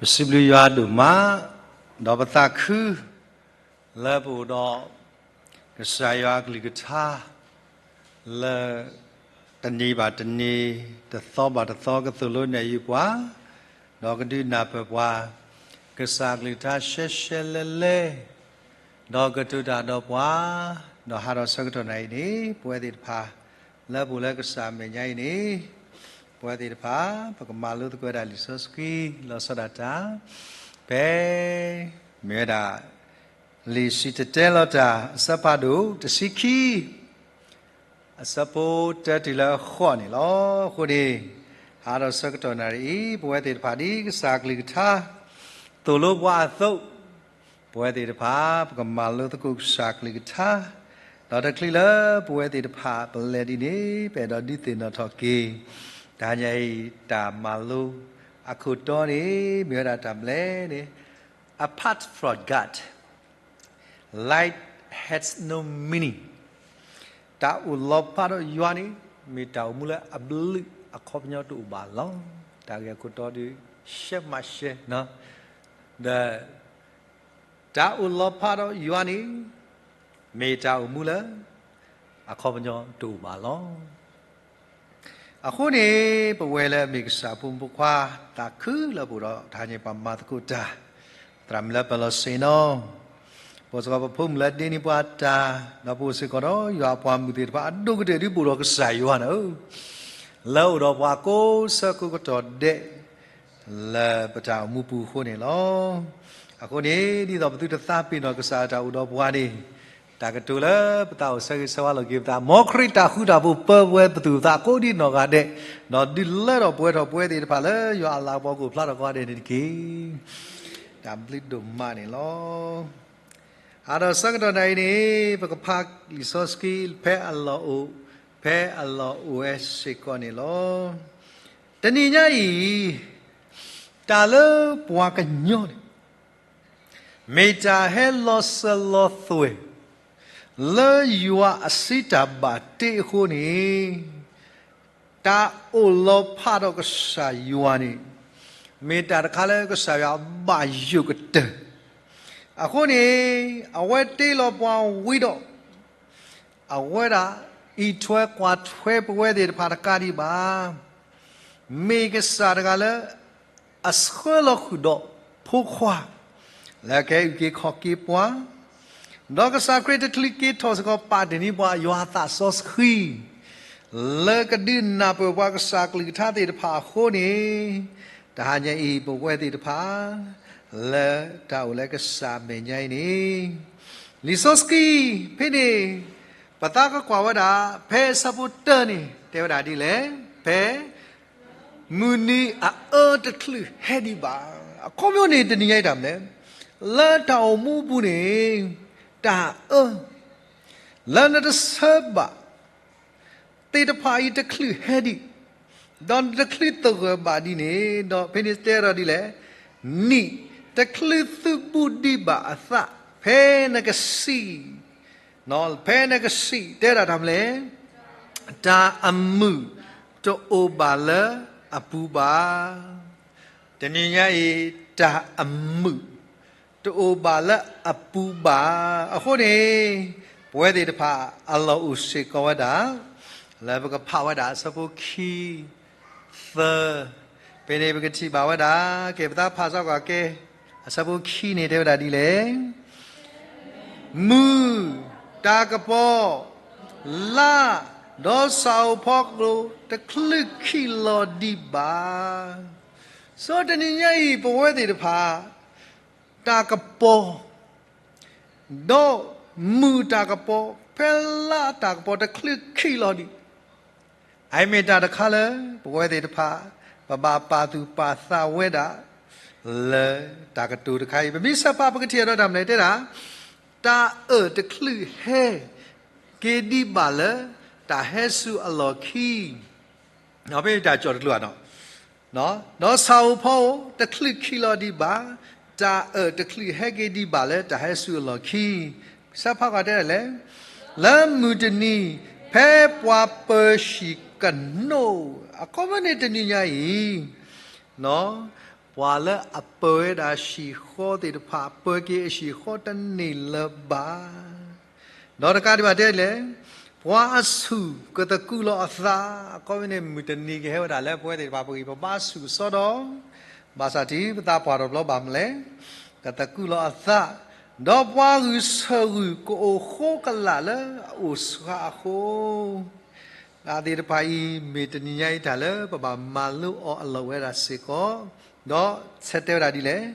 ပစံးဘျုးယွၤဒိၣ်မး, ဒီးပသးခု လၢပအိၣ်ဒီး ကစၢ်ယွၤအကလုၢ်ကထါ လၢ တနံၤဘၣ်တနံၤ တသီဘၣ်တသီ ကသိၣ်လိနဲၣ်ယုာ်ပှၤ, ဒီးကဒုးနၢ်ပၢၢ်ပှၤ ကစၢ်အကလုၢ်ကထါရှဲရှဲလဲလဲ ဒီးကတိၤတၢ်ဒီးပှၤ, ဒီးဟးထီၣ်ဆၢကတီၢ်နၣ်အံၤန့ၣ် ပဝဲသ့ၣ်တဖၣ် လၢပအိၣ်လၢကစၢ်အမဲာ်ညါအံၤန့ၣ် ပဝဲသ့ၣ်တဖၣ် ပကမၤလိသကိးဝဲဒၣ်လံာ်စီဆှံ လီၤဆီဒၣ်တၢ် ဖဲ မ့ၢ်ဝဲဒၣ် လံာ်စံၣ်တဲၤတဲလီၤတၢ် အဆၢဖးဒိၣ်တဆံခံ အဆၢဖိတၢတုၤလၢအဃိးန့ၣ်လီၤ. အဃိန့ၣ် ဟးထီၣ်ဆၢကတီၢ်နၣ်ရံၣ်အံၤ ပဝဲသ့ၣ်တဖၣ်ဒ်ကစၢ်အကလုၢ်ကထါ သိၣ်လိပှၤအသိး ပဝဲသ့ၣ်တဖၣ် ပကမၤလိသကိးကစၢ်အကလုၢ်ကထါ, ဒီးတချုးလၢပဝဲသ့ၣ်တဖၣ် ပလဲၤဒ်န့ၣ် ပအဲၣ်ဒိးဒုးသ့ၣ်နီၣ်ထီၣ်က့ၤ တဟါညါအံၤ တၢ်မၤလိအခိၣ်တီန့ၣ် မ့ၢ်ဝဲဒၣ်တၢ်ဘျဲၣ်န့ၣ် Apart from God, life has no meaning. တၢ်အိၣ်လီၤဖးဒီးယွၤန့ၣ် မ့ၢ်တၢ်အိၣ်မူလၢအဘျုးအခီပညီတအိၣ်ဘၣ်လီၤ. တၢ်ဂ့ၢ်အခိၣ်တီဒုး ရှဲမးရှဲ, ဒီး တၢ်အိၣ်လီၤဖးဒီးယွၤန့ၣ် မ့ၢ်တၢ်အိၣ်မူလၢ အခီပညီတအိၣ်ဘၣ်လီၤ. အဃိန့ၣ် ပဝဲလၢအမ့ၢ်ကစၢ်ဖိမုၣ်ဖိခွါ သးခုလၢပအိၣ်ဒီး တဟါညါပှၤမၤသကိးတၢ် သရၣ်မုၣ်လၢပလီၢ်ဆ့ၣ်နီၤ, ပအိၣ်စ့ၢ်ကီးပဖိမုၣ်လၢဒ့န့ၢ်ပှၤတၢ်, ဒီးပအိၣ်စ့ၢ်ကီးဒီးယွၤအပှၤမုၣ်သ့ၣ်တဖၣ် အဒိၣ်ကတၢၢ်ဒ်ပအိၣ်ဒီးကစၢ်ယွၤန့ၣ်ဧၢ, လၢအိၣ်ဒီးပှၤကိးဆၢကိးကတီၢ်ဒဲး လၢပတၢ်အိၣ်မူပူၤအဃိန့ၣ်လီၤ. အဃိန့ၣ် ဒ်သိးပသုတသးပ့ၤနီၣ်ကစၢ်အတၢ်အိၣ်ဒီးပှၤန့ၣ် တၢ်ကတိၤလၢပသးအိၣ်ဆၢဂ့ၤဆၢဝါလိာ်က့ၤပသး, မ်ခရံာ်တၢ်ဃူတၢ်ဖိးပၢပဝဲပသူၣ်ပသးကိးဒ်နီၢ်ဂၤဒဲး, ဒီးဒုးလၢထီၣ်ပှဲၤထီၣ်ပဝဲသ့ၣ်တဖၣ်လၢယွၤအလၤကပီၤကအိၣ်ဖျါထီၣ်ကိးဂၤဒဲးန့ၣ်တက့ၢ်. တၢ်ဘျုးဒိၣ်မးန့ၣ်လီၤ. အါဒီးဆၢကတီၢ်နၣ်အံၤန့ၣ် ပကဖးလံာ်စီဆှံဖဲအလီၢ်အိၣ်, ဖဲအလီၢ်အိၣ်ဝဲစ့ၢ်ကီးန့ၣ်လီၤ. တနံၤညါအံၤ တၢ်လၢပှၤကညီန့ၣ် မ့ၢ်တၢ်ဟဲလီၤစၢၤလီၤသွဲၣ် လၢယွၤအစုတၢ်ဘၣ်တ့အဃိန့ၣ်, တၢ်အိၣ်လီၤဖးဒီးကစၢ်ယွၤန့ၣ် မ့ၢ်တၢ်တခါလၢကစၢ်ယွၤဘၣ်ယိၣ်ကတၢၢ်. အဃိန့ၣ် အဝဲတ့လီၤပှၤဝံၤဒီး အဝဲဒၣ်အံးထွဲကွၢ်ထွဲပဝဲသ့ၣ်တဖၣ်တကးဒံးဘၣ် မ့ၢ်ကစၢ်တဂၤလၢ အဆှၢလီၤဃုာ်ဒီးဖိခွါ လၢကဟဲအုၣ်က့ၤခီၣ်က့ၤပှၤ, ဒီးကစၢ်ခရံာ်တချုးက့ၤထီၣ်စ့ၢ်ကီး ပာ်တ့ၢ်န့ၢ်ပှၤယွၤအသးစီဆှံ လၢကဒုးနၢ်ပၢၢ်ပှၤကစၢ်ကလုၢ်ကထါသ့ၣ်တဖၣ်အဃိန့ၣ်, တဟါညါအံၤ ပဝဲသ့ၣ်တဖၣ် လၢတၢ်အိၣ်လၢကစၢ်အမဲာ်ညါအံၤန့ၣ် လံာ်စီဆှံ ဖဲန့ၣ် ပသးကကွၢ်ဝဲဒၣ် ဖဲအဆၢဖိတၢန့ၣ် တဲဝဲဒၣ်ဒ်လဲၣ်, ဖဲ မုၢ်နံၤအအၢတချုးဟဲဒံးဘၣ်. အခီပညီန့ၣ် တနံၤညါအံၤတၢ်မနုၤလဲၣ်, လၢတၢ်အိၣ်မူအပူၤန့ၣ် တၢ်အၢ လၢနတဆၢဘၣ် သ့ၣ်တဖၣ်အံၤတချုးဟဲဒံး, ဒီးနတချုးသဂၢၢ်ဘၣ်ဒံးန့ၣ် ဒီးဖဲန့ၣ်တဲဒီးဒ်လဲၣ်, နံၣ်တချုးသုးဘူးဒံးဘၣ်အသး ဖဲနကစံး, ဖဲနကစံး တဲဒၣ်တၢ်မနုၤလဲၣ်, တၢ်အမုာ်တအိၣ်ဘၣ်လၢအပူၤဘၣ်. တနံၤညါအံၤ တၢ်အမုာ် တအိၣ်ဘၣ်လၢအပူၤဘၣ်. အဃိန့ၣ် ပဝဲသ့ၣ်တဖၣ်အလီၢ်အိၣ်စ့ၢ်ကီးဝဲဒၣ် လၢပကဖးဝဲဒၣ်အဆၢဖိခံ သၢ, ဖဲန့ၣ်ပကထံၣ်ဘၣ်ဝဲဒၣ်, ကဲ ပသးဖးစ့ၢ်ကီးကဲ, အဆၢဖိခံန့ၣ်တဲဝဲဒၣ်ဒ်လဲၣ်, မုၢ်, တၢ်ကပီၤ, လါ, ဒီးဆၣ်ဧိၤဖီခိၣ် တချုးခံးလီၤဒံးဘၣ်. စီၤတနံၤညါအံၤ ပဝဲသ့ၣ်တဖၣ် တၢ်ကပီၤ ဒီးမုၢ်တၢ်ကပီၤ ဖဲလါတၢ်ကပီၤတချုးခံးလီၤဒံး, အအံၤမ့ၢ်တၢ်တခါလၢ ပဝဲသ့ၣ်တဖၣ် ပဘၣ်ပာ်သူၣ်ပာ်သးဝဲဒၣ် လၢတၢ်ကတိၤတခါအံၤ ပမ့ၢ်ဆၢဖးပကထံၣ်အဒီးတၢ်မနုၤလဲၣ်တဲဒၣ်, တၢ်အၢၣ်တချုးဟဲက့ၤဒံးဘၣ်လၢ တၢ်ဟဲဆူအလီၢ်ခံ ဖဲန့ၣ်တၢ်ကၠီၣ်တကျိၤဧါနီၤ, ဒီးဆၣ်ဧိၤဖီဧိၤ တချုးခံးလီၤဒံးဘၣ်, တၢ်အၢၣ်တချုးဟဲက့ၤဒံးဘၣ်လၢတၢ်ဟဲဆူအလီၢ်ခံ, ဆၢဖးကွၢ်တဲဒ်လဲၣ်, လၢမုၢ်တနံၤ ဖဲပှၤပၢၤၡံၣ်ကနိး, အခီပညီန့ၣ်တနံၤညါအံၤ, ပှၤလၢအပၢဝဲဒၣ်ဟံၣ်ဃီသ့ၣ်တဖၣ် ပၢက့ၤအဟံၣ်ဃီတန့ၢ်လၢၤဘၣ်. ဒီးတကးဒံးဘၣ်တဲလဲၣ်, ပှၤအဆူၣ်ကသကုာ်လီၤအသး, အခီပညီန့ၣ် မုၢ်တနံၤကဟဲဝဲဒၣ်လၢပဝဲသ့ၣ်တဖၣ်ပဂံၢ်ပဘါဆူၣ်ကစီဒီး, ဘၣ်ဆၣ်တံၤပသးပှၢ်ထီၣ်ဘျီဘၣ်မနုၤလဲၣ်, ကသကုာ်လီၤအသး, ဒီးပှၤဂုာ်ဆၢၣ်ဂုၢ်ကအိၣ်ဃိကလာ်လၢအအိၣ်ဆှးအဃိ တၢ်သ့ၣ်တဖၣ်အံၤ မ့ၢ်တနံၤညါအံၤတၢ်လၢပဘၣ်မၤလိအီၤအလီၢ်ဝဲဒၣ်စ့ၢ်ကီး, ဒီးဆဲးတဲဝဲဒၣ်ဒ်လဲၣ်,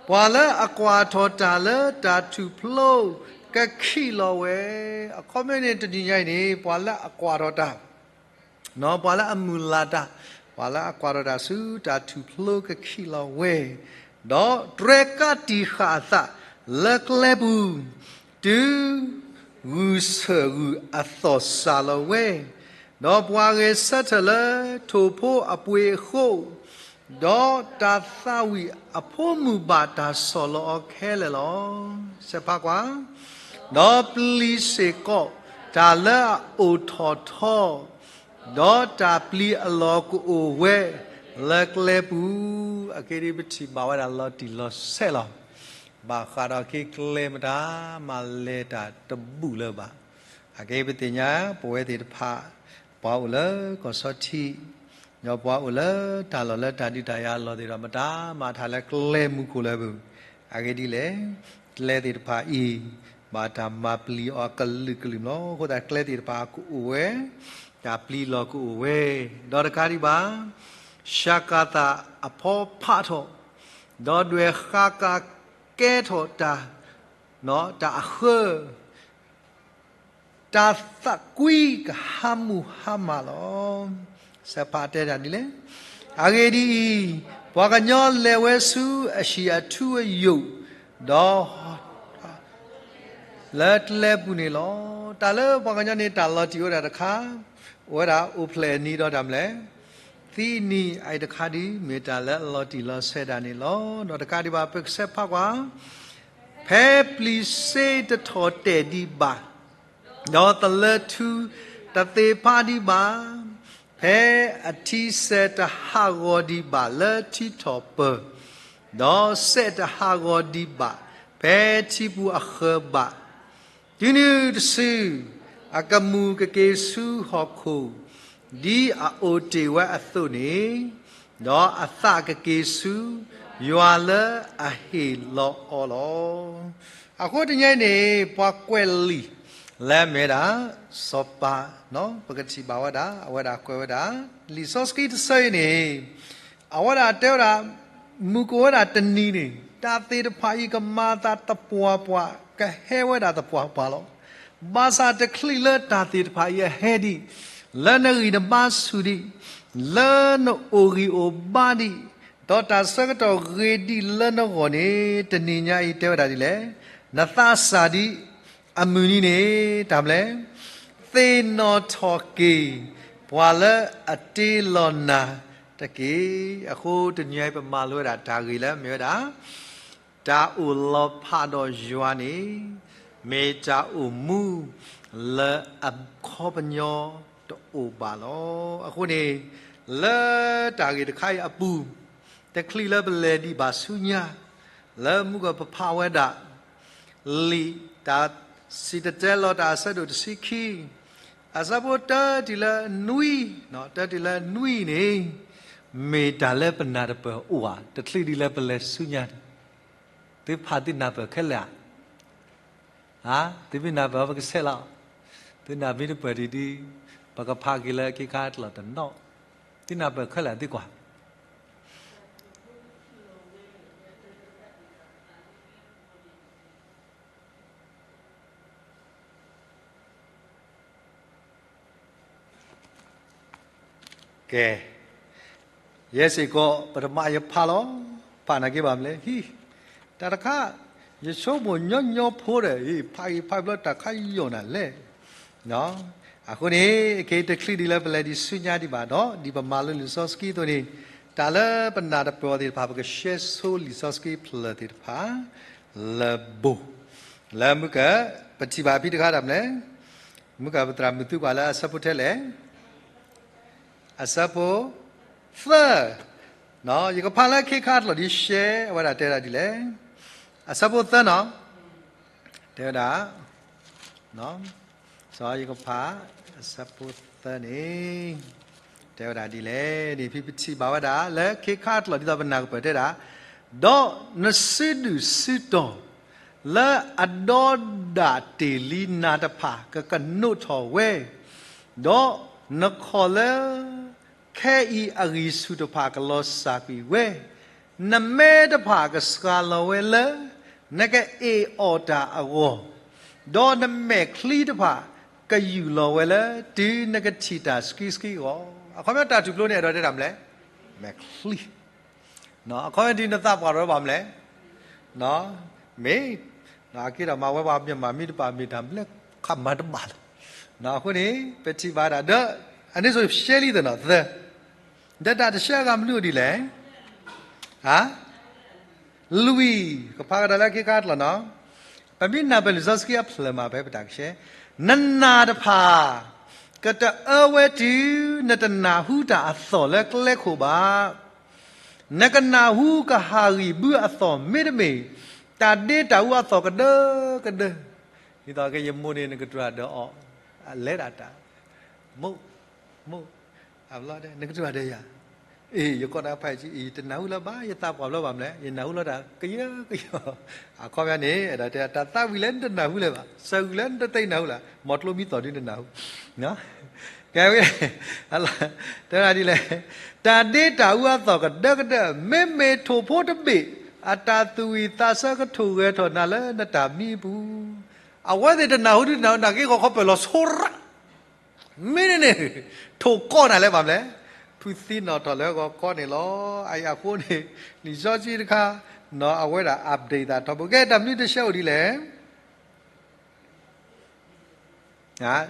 ပှၤလၢအကွၢ်ထီၣ်တၢ်လၢတၢ်ထူၣ်ဖျိကခံးလီၤဝဲ, အခီပညီန့ၣ် တနံၤညါအံၤန့ၣ် ပှၤလၢအကွၢ်ထီၣ်တၢ် ပှၤလၢအမုၢ်လၢ်တၢ်, ပှၤလၢအကွၢ်ထီၣ်တၢ်ဆူတၢ်ထူၣ်ဖျိကခံးလီၤဝဲ, ဒီးတြဲၤကးတံာ်ဃာ်အသးလၢကျဲပူၤ, တုၤဂုာ်ဆၢၣ်ဂုာ်အသီၣ်စၢ်လီၤဝဲ, ဒီးပှၤဂဲၤဆၢထၢၣ်လၢထိၣ်ဖိအပှ့ၤအဃိ, ဒီးတၢ်သးဝံၣ်အဖိမုၣ်ဘၣ်တၢ်ဆီၣ်လီၤအီၤခဲလၢာ်လီၤ. ဆဲးဖးကွၢ်, ဒီးပျံၤစ့ၢ်ကီးတၢ်လၢအအိၣ်ထီၣ်ထီ, ဒီးတၢ်ပျံၤအလီၢ်ကအိၣ်ဝဲလၢကျဲပူၤ, အဂ့ၢ်ဒ်အံၤ ပထံၣ်ဘၣ်ဝဲဒၣ်လီၤတံၢ်လီၤဆဲးလီၤ. ဘၣ်ဃးဒီးက့ၤကျဲမတၤ မၤလဲၤတၢ်တဘူၣ်လၢၤဘၣ်. အဂ့ၢ်ပသ့ၣ်ညါ ပဝဲသ့ၣ်တဖၣ် ပှၤအိၣ်လၢကီၢ်စီထံး, ဒီးပှၤအိၣ်လၢတၢ်လီၢ်လၢတၢ်ဒုးတၢ်ယၤအလီၢ်သ့ၣ်ဒီး မတၤမၤတၢ်လၢကျဲမူခိၣ်လၢၤဘၣ်. အဂ့ၢ်ဒ်လဲၣ်, ကျဲသ့ၣ်တဖၣ်အံၤ ဘၣ်တၢ်မၤပျံၤအီၤအကလုာ်ကလုာ်လီၤ. အဃိသတးကျဲသ့ၣ်တဖၣ်ကအိၣ်ဝဲ တၢ်ပျံၤလီၢ်ကအိၣ်ဝဲ, ဒီးတကးဒံးဘၣ် ဆၢကၤသးအဖီဖးထီၣ်, ဒီးဒွဲၣ်ဃးကၤကဲထီၣ်တၢ်, တၢ်အဃၢ, တၢ်သးကွံကဟါမူဟါမၢ်လီၤ. ဆဲးဖးတဲဒၣ်ဒ်လဲၣ်, အဂ့ၢ်ဒ်အံၤ, ပှၤကညီလဲၤဝဲဆူအဟံၣ်အထူအယိာ်, ဒီး လၢကျဲပူၤန့ၣ်လီၤ. တၢ်လၢပှၤကညီန့ၣ် တၢ်လီၤတံၢ်အိၣ်ဝဲဒၣ်တခါ, အိၣ်ဝဲဒၣ်အိၣ်ဖျဲၣ်အနံၤဒီးတၢ်မနုၤလဲၣ်, သံအနံၤ, အအံၤတခါဒ်မ့ၢ်တၢ်လၢအလီၤတံၢ်လီၤဆဲးဒၣ်န့ၣ်လီၤ. ဒီးတကးဒံးဘၣ် ပကဆဲးဖးကွၢ်, ဖဲပျံၤစ့တထီၣ်တဲာ်ဒံးဘၣ်, ဒီးသလၢထူတသ့ဖးဒံးဘၣ်, ဖဲအထံစဲးတဟးဂီၤဒံးဘၣ်လၢထံထီၣ်ပၢၤ, ဒီးစဲးတဟးဂီၤဒံးဘၣ်ဖဲထံပူၤအဃၢၤဘၣ်, တုၤနုၤတစု အကမူၣ်ကက့ၤဆူဟီၣ်ခိၣ် ဒ်အအိၣ်တ့ၢ်ဝဲအသိးန့ၣ်, ဒီးအသးကက့ၤဆူယွၤလၢအဟ့ၣ်လီၤအီၤလီၤ. အဃိတနံၤအံၤန့ၣ် ပှၤကွဲးလံာ်လၢအမ့ၢ်ဝဲဒၣ် စီၤပၤ, ပကထံၣ်ဘၣ်ဝဲဒၣ် အဝဲဒၣ်ကွဲးဝဲဒၣ် လံာ်စီဆှံတဆၢအံၤန့ၣ် အဝဲဒၣ်တဲဝဲဒၣ် မုၢ်ကအိၣ်ဝဲဒၣ်တနံၤန့ၣ် တၢ်သ့ၣ်တဖၣ်အံၤကမၤသးသပှၢ်ပှၢ်, ကဟဲဝဲဒၣ်သပှၢ်ပှၢ်လီၤ. ဘၣ်ဆၣ်တချုးလၢတၢ်သ့ၣ်တဖၣ်အံၤအဟဲဒံး, လၢနဂံၢ်နဘါဆူၣ်ဒံး, လၢနအိၣ်ဂံၢ်အိၣ်ဘါဒံး, ဒီးတၢ်ဆၢကတီၢ်ဂ့ၤဒံးလၢနဂီၢ်န့ၣ် တနံၤညါအံၤတဲဝဲဒၣ်ဒ်လဲၣ်, နသးစၢ်ဒံး အမုၢ်နံၤန့ၣ် တၢ်မနုၤလဲၣ်, သ့ၣ်နီၣ်ထီၣ်က့ၤ ပှၤလၢအတ့လီၤနၤတက့ၢ်. အဃိတနံၤအံၤပမၤလိဝဲဒၣ်တၢ်ဂ့ၢ်လၢမ့ၢ်ဝဲဒၣ် တၢ်အိၣ်လီၤဖးဒီးယွၤန့ၣ် မ့ၢ်တၢ်အိၣ်မူလၢအခီပညီတအိၣ်ဘၣ်လီၤ. အဃိန့ၣ် လၢတၢ်ဂ့ၢ်တခါအံၤအပူၤ တချုးလၢပလဲၤဒံးဘၣ်ဆူညါ လၢမုၢ်ကပဖးဝဲဒၣ် လံာ်တၢ်စံၣ်တဲၤတဲလီၤတၢ်အဆၢဒိၣ်တဆံခံ အဆၢဖိတၢတုၤလၢနွံ, တၢတုၤလၢနွံန့ၣ် မ့ၢ်တၢ်လၢပနၢ်တပၢၢ်အိၣ်ဧါ, တချုးဒံးလၢပလဲၤဆူညါန့ၣ် သုဖးသုနၢ်ပၢၢ်ခဲလၢာ်ဧါ. သုမ့ၢ်နၢ်ပၢၢ် ပကဆဲးလီၤ, သုနၢ်မ့ၢ်တပၢၢ်ဒံးဒံး ပကဖးက့ၤလၢခံခါတလီၢ်တနီၤ, သုနၢ်ပၢၢ်ခဲလၢာ်သုကွၢ် ကဲ, ယဲစ့ၢ်ကီး ပတမၤယဖးလီၤ, ဖးနာ်က့ဘၣ်မနုၤလဲၣ်, ဟံၣ်, တၢ်တခါ, ယဆိကမိၣ်ညီညီဖိဒီး ဟံၣ်, ဖးအံၤဖးဘျီတၢ်ခါယီၢ်နၤလဲၣ်. အဃိန့ၣ် အခဲအံၤတချုးဒံးလၢပလဲၤဒံးဆူညါဒံးဘၣ်ဒီး ဒ်ပမၤလိလံာ်စီဆှံအသိးန့ၣ် တၢ်လၢပနၢ်တပၢၢ်အီၤသ့ၣ်တဖၣ် ပကရှဲဆိလံာ်စီဆှံဖျၢၣ်သ့ၣ်တဖၣ် လၢဘိၣ်, လၢမုၢ်က, ပထံၣ်ဘၣ်ဖဲတခါတၢ်မနုၤလဲၣ်, မုၢ်ကပသရၣ်မုၣ်သုကွၢ်လၢအဆၢဖိထဲလဲၣ်, အဆၢဖိသၢ, ယကဖးလၢခ့ခါအကျိာ်ဒ်ရှဲ အဝဲဒၣ်တဲဝဲဒၣ်ဒ်လဲၣ်. အဆၢဖိသၢနီၤ, တဲဝဲဒၣ်, စီၤယကဖး အဆၢဖိသၢန့ၣ် တဲဝဲဒၣ်ဒ်လဲၣ်န့ၣ် ဖဲပထံၣ်ဘၣ်ဝဲဒၣ် လၢခ့ခါအကျိာ်ဒ်သိးပနၢ်ကပၢၢ်တဲဒၣ်, ဒီးနစုဒုၣ်စုတီၢ် လၢအဒီဒၣ်တ့ၢ်လံနၤတဖၣ် ကကနိးထီၣ်ဝဲ, ဒီးနခီၣ်လၢ ခဲအံၤအဂံၢ်ဆူၣ်တဖၣ်ကလီၤစၢ်ကွံာ်ဝဲ, နမဲတဖၣ်ကစှၤလီၤဝဲလၢ နကအ့ၣ်အီၣ်တၢ်အဂီၢ်, ဒီးနမဲာ်ချံတဖၣ် ကယူာ်လီၤဝဲလၢ တုၤနကထံၣ်တၢ်ဆှံဆှံအဂီၢ်. အခီပညီတၢ်ထူၣ်ဖျိန့ၣ် အဲၣ်ဒိးတဲတၢ်မနုၤလဲၣ်, မဲာ်ချံ အခီပညီဒ်နသးပှၢ်လီၤဘၣ်မနုၤလဲၣ်, မ့ၢ်, အက့ဒီးမၤဝဲပှၤမ့ၢ်မၤမ့ၢ်တဘၣ်မ့ၢ်တၢ်ဘျဲၣ်ခးမၤတဘၣ်လီၤ. အဃိန့ၣ် ပထံၣ်ဘၣ်ဒၣ်ဒီး အန့ၣ်ဆိရှဲလံသနီၤသၢ, ဒီးတၢ်တဆၢအဂၤမနုၤအိၣ်ဒ်လဲၣ် လွံၢ်, ကဖးကဒီးလၢခ့ခါအကျိာ်နီၤ, ပမ့ၢ်နၢ်ပၢၢ်လံာ်စီဆှံအဖျၢၣ်မးဖဲပတၢ်ကဆှဲ, နနာ်တဖၣ် ကတအၢဝဲတုၤ နတနၢ်ဟူတၢ်အသီၣ်လၢကျဲခိၣ်ဘၣ်. နကနၢ်ဟူကဟၣ်ဂံၢ်ဘုအသီၣ်မ့တမ့ၢ် တၢ်ဒ့တၢ်အူအသီၣ်ကဒၢကဒၢ, ဒ်သိးက့ယမိၢ်န့ၣ် နကတြၢ်ဒီးအီၤ, အလဲၤဒၣ်တၢ်, မိၢ်, မိၢ်, အဘျီတဲ နကတြၢ်ဒီးယၤ, အ့ ယကိးနၤဖးယံာ် အံၤ တနၢ်ဟူလၢၤဘၣ် ယသးပှၢ်ဘျီဘၣ်မနုၤလဲၣ် ယနၢ်ဟူလီၤတၢ်ကယၢကယီ, အခီပညီန့ၣ် အဲၣ်ဒိးတဲ တၢ်သးဝံၣ်လၢနတနၢ်ဟူလၢၤဘၣ် စၢၤဂံၢ်လၢနတသ့နၢ်ဟူလၢၤ မီၤကျိမံသီၣ်ဒုနနၢ်ဟူ ကဲဝဲ, တဲဒ်လဲၣ်, တၢ်ဒ့တၢ်အူအသီၣ်ကဒၢကဒၢ မ့မ့ၢ်ထိၣ်ဖိတဘ့ၣ် အတၢ်သူၣ်ဝံၣ်သးဆၢကထိၣ်ဂဲၤထီၣ်နၤလၢနတၢ်မံအပူၤ, အဝဲသ့ၣ်တနၢ်ဟူဒုနၢ်ဟူ နာ်က့ဂီၤခီပၢၢ်လီၤဆိရၣ် မ့ၢ်န့ၣ်န့ၣ်, ထိၣ်ကီးနၤလၢဘၣ်မနုၤလဲၣ်, ဖုသံနီၣ်ထီၣ်လၢဂီၤခီန့ၣ်လီၤ. အအံၤအဃိန့ၣ် လံာ်စီဆှံတခါ, အဝဲဒၣ် update သးထီဘိ ကဲတၢ်မနုၤတဆၢအိၣ်ဒ်လဲၣ်,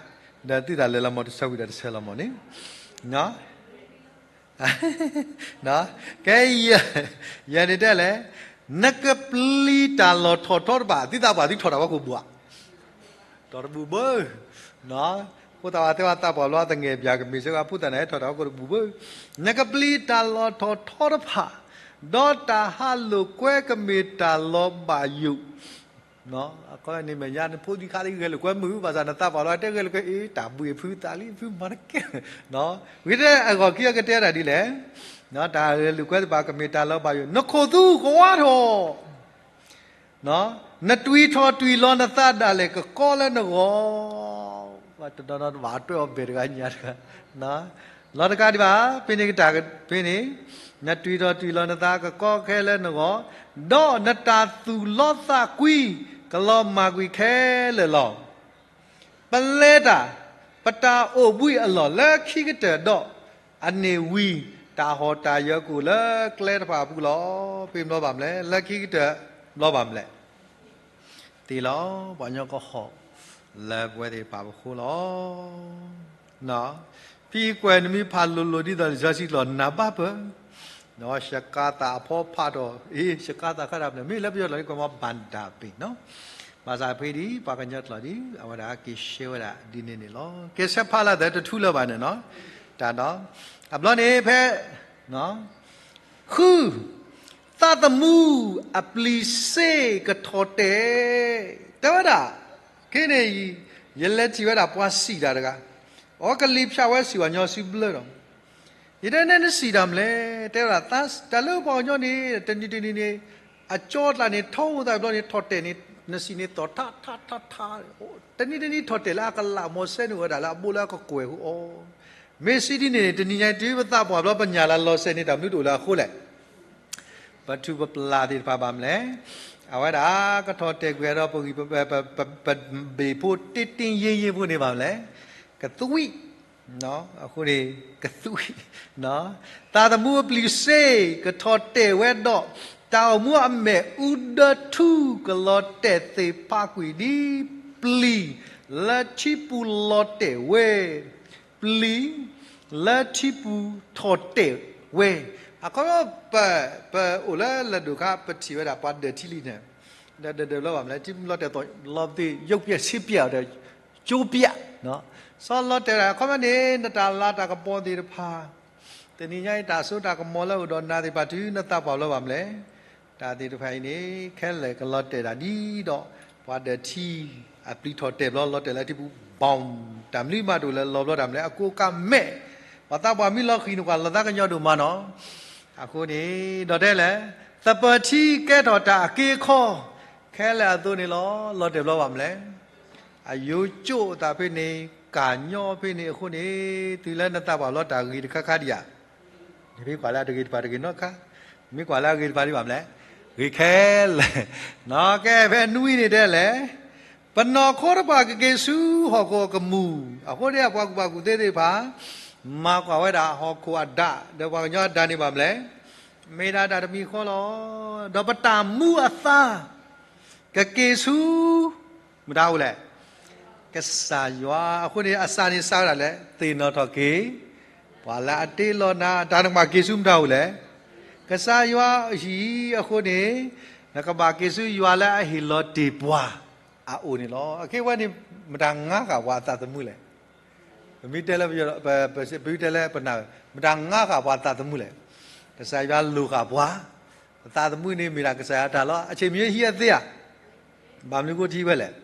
ဒီးသုတၢ်လဲၤလီၤမီၢ်တဆၢဝံၤဒီးတဆၢလီၤမီၢ်န့ၣ် ကဲ, ယဲန့ၣ်တဲလဲၣ်, နကပျံၤတၢ်လီၢ်ထီၣ်ထီတဖၣ် သုသးပှၢ်သုထီၣ်တၢ်ဝဲကိၣ်ဘူၣ်ဧါ, ထီၣ်တဘူၣ်ဘၣ်, ဖိသၣ်ဝဲသ့ၣ်ဝဲသးပှၢ်ဘျီသငဲၣ်ပၠးကမ့ၢ်စ့ၢ်ကီး ဖိသၣ်န့ၣ်ဟဲထီၣ်တၢ်ဝဲကိၣ်တဘူၣ်ဘၣ်, နကပျံၤတၢ်လီၢ်ထီၣ်ထီတဖၣ်, ဒီးတၢ်ဟးလိာ်ကွဲကမ့ၢ်တၢ်လီၤဘၣ်ယိၣ် အခီန့ၣ်မဲာ်ညါနဖိဒံခါလၢဂဲၤလိာ်ကွဲမုာ် ဘၣ်ဆၣ်နသးပှၢ်လီၤတဲဂဲၤလိာ်ကွဲအ့ တၢ်ဘှံးဖုသးလံဖုမၤတကဲ, ဝံၤတဲအဂီၢ်ခံအကတဲဒၣ်ဒ်လဲၣ်, တၢ်ဂဲၤလိာ်ကွဲတဖၣ်ကမ့ၢ်တၢ်လီၤဘၣ်ယိၣ် နခိၣ်သူကဝါထီၣ်, နတွံၢ်ထီၣ်တွံၢ်လီၤနသးဒၣ်လဲာ်ကကီလၢနဂီၢ်, တနီၤနီၤတဘၣ်တွဲအီၤဘဲၣ်တဂၤညါတဂၤ လီၤတကးဒံးဘၣ်, ဖဲန့ၣ်ကတၢၢ်ဖဲန့ၣ်, နတွံၢ်ထီၣ်တွံၢ်လီၤနသးကကီခဲလၢနဂီၢ်, ဒီးနတၢ်သူၣ်လီသးကွံ ကလီၤမၢ်ကွံာ်ခဲလၢာ်လီၤ. ပလဲၤတၢ်, ပတၢ်အိၣ်ဘှံးအလီၢ်လၢခံကတၢၢ်ဒီး, အန့ၣ်ဝံၤ တၢ်ဟီၣ်တၢ်ယၢၤကအိၣ်လၢကျဲတဖၣ်အပူၤလီၤ. ဖဲဘျီဘၣ်မလဲၣ်, လၢခံကတၢၢ်ဘျီဘၣ်မလဲၣ် သ့လီၤ, ပှၤကညီကဟီၣ်လၢပဝဲသ့ၣ်တဖၣ်အဃိလီၤ. ဖဲကွဲးနမ့ၢ်ဖးလိၤလိၤဒ်သိးလံာ်စီဆှံကျိာ်နၢ်ဘၣ်ပၢၢ်, ရှကၤသၣ်အဖီဖးထီၣ်, အ့ ရှကၤသၣ်ခါတၢ်ပျဲၢ် မ့ၢ်လၢပယီၤကျိာ်ဒ်ကွဲးမီၤဘၣ်တၢ်ပ့ၤနီၤ, ဘၣ်ဆၣ်ဖဲဒ်ပှၤကညီကျိာ်ဒ် အဝဲဒၣ်က့ၤရှဲဝဲဒၣ်ဒ်န့ၣ်န့ၣ်လီၤ. ကဲဆဲးဖးလၢသးတထူလၢၤဘၣ်န့ၣ်နီၤ, တၢ်ဒီး, အဘျီန့ၣ်ဖဲ ဃု, သးသမူအပျံၤစ့ၢ်ကထီၣ်တဲာ်, တဲဝဲဒၣ်, ခဲန့ၣ်, ယလဲၤထံၣ်ဝဲဒၣ်ပှၤစံးတၢ်တဂၤ, အဝဲကလံၤဖၠးဝဲစံးပှၤကညီစုဘျၢဒီး, ယတဲနဲနစံးတၢ်မလဲၣ်, တဲဝဲဒၣ်, တၢ်လၢပှၤကညီန့ၣ် တနံၤတနံၤန့ၣ်, အကၠီတၢ်န့ၣ် ထီအိၣ်သးဘျီန့ၣ် ထီၣ်တဲာ်န့ၣ် နစံးန့ၣ်သီၣ်ထးထးထးထး, တနံၤတနံၤထီၣ်တဲာ်လၢအကလးမီၤစဲန့ၣ်ဝဲဒၣ် လၢအဘိလၢအကကွဲၢ်ဟူအီၤ မ့ၢ်စံးဒ်န့ၣ်န့ၣ် တနံၤညါအံၤတုၤပသးပှၢ်ဘျီပညၣ်လၢလီၤစဲန့ၣ် တၢ်မနုၤတအိၣ်လၢအဃိလဲၣ်. ပထူၣ်ပပျၢ်သ့ၣ်တဖၣ်ဘၣ်မလဲၣ်. အဝဲဒၣ်ကထီၣ်တဲာ်ကွံာ်ဒီးပဂံၢ်ပဘ့ၣ်ဖိတ့တ့ယ့ယ့ဖိန့ၣ်ဘၣ်မလဲၣ်. ကသွံၣ်, အဃိန့ၣ်, ကသွံၣ်, သးသမူအပျံၤစ့ၢ်ကထီၣ်တဲာ်ဝဲဒီး, တၢ်အိၣ်မူအမဲာ်အူဒၢထူကလီၤတဲာ်သ့ၣ်ဖးကွံာ်ဒ်ပျံၤလၢထံပူၤလီၤတဲာ်ဝဲ ပျံၤလၢထံပူၤထီၣ်တဲာ်ဝဲ. အခီပညီ, ပအိၣ်လၢလၢၢ်ဒိၣ်ခါ ပထံၣ်ဝဲဒၣ်ပှၤဒၢးထံလံန့ၣ်, ဒီးဒၢးဒၢးဘျီဘၣ်မလဲၣ်, ထံပူၤလီၤတဲာ်သီၣ်လီၤသ့ၣ် ရုပ်ပျက်ဆင်းပျက်ဒီး ကျိုးပျက်, စီၤလီၤတဲာ်ဝဲဒၣ် အခီပညီန့ၣ် နတၢ်လၤတၢ်ကပီၤသ့ၣ်တဖၣ် တနံၤညါအံၤ တၢ်စိတၢ်ကမီၤလၢအအိၣ်ဒီးနၤသ့ၣ်တဖၣ် တုၤနသးပှၢ်လီၤဘၣ်မလဲၣ်. တၢ်သ့ၣ်တဖၣ်အံၤန့ၣ် ခဲလၢာ်ကလီၤတဲာ်ဒၣ်ဒ်ဒီး ပှၤဒၢးထံ အပျံၤထီၣ်တဲာ်ဘျီ လီၤတဲာ်လၢထံပူၤ ဘီၣ်, တၢ်မနုၤမးတအိၣ်လၢလီၤဘျီတၢ်မလဲၣ် အကိးကးမဲာ်, ပှၤသးပှၢ်မံလီၤဃံၤန့ၣ် ပှၤလီၤသးကညီၤဒိၣ်မးနီၤ. အဃိန့ၣ် ဒီးတဲလဲၣ်, သပၢၤထံကဲထီၣ်တၢ်အက့အခီ, ခဲလၢာ်အသိးန့ၣ်လီၤ. လီၤတဲာ်ဘျီဘၣ်မလဲၣ်. အယိကၠိအသးဖဲန့ၣ်, ကၢ်ညီဖဲန့ၣ်အဃိန့ၣ်, တုၤလၢနသးပှၢ်လီၤတၢ်ဂ့ၤတခါခါဒံးဧါ. နမ့ၢ်ကွၢ်လၢအတဂ့ၤတဖၣ်တဂ့ၤနီတခါ, မ့ၢ်ကွၢ်လၢအဂ့ၤတဖၣ်ဒံးဘၣ်မလဲၣ်, ဂ့ၤခဲလၢာ်. နီၢ်ကဲ ဖဲနွံန့ၣ်တဲလဲၣ်, ပနီၢ်ခိတဖၣ်ကက့ၤဆူဟီၣ်ခိၣ်အကမူၢ်, အဃိန့ၣ် အပှၤကူၣ်ဘၣ်ကူၣ်သ့သ့ၣ်တဖၣ် မၤကွၢ်ဝဲဒၣ်ဟီၣ်ခိၣ်အဒၣ် ဒီးပှၤကညီအဒၣ်န့ၣ်ဘၣ်မလဲၣ်, မ့ၢ်ဒၣ်တၢ်တမံၤဃီလီၤ. ဒီးပတၢ်မူအသါ ကက့ၤဆူ မတၤအိၣ်လဲၣ်, ကစၢ်ယွၤ. အဃိန့ၣ် အစၢ်န့ၣ်စးဝဲဒၣ်လဲၣ်, သ့ၣ်နီၣ်ထီၣ်က့ၤ ပှၤလၢအတ့လီၤနၤ, တၢ်နကဘၣ်က့ၤဆူမတၤအိၣ်လဲၣ်, ကစၢ်ယွၤအဟံၣ်အဃိန့ၣ်, နကဘၣ်က့ၤဆူယွၤလၢအဟ့ၣ်လီၤတ့ၢ်ပှၤအအိၣ်န့ၣ်လီၤ. အခဲအံၤဝဲန့ၣ် မတၤငါဃာ်ပှၤအသးသမူလဲၣ်. ပမ့ၢ်တဲလၢပယီၤ, ပ, ပ, ပမ့ၢ်တဲလၢပနၢ်, မတၤငါဃာ်ပှၤအသးသမူလဲၣ်. ကစၢ်ယွၤလိၣ်ဃာ်ပှၤ, ပသးသမူန့ၣ်မ့ၢ်ဒၣ်ကစၢ်ယွၤအတၢ်လီၤ. အဆ့ၣ်မံၤဟံးအသ့ဧါ, ဘၣ်မနုၤဃိထံဝဲလဲၣ်.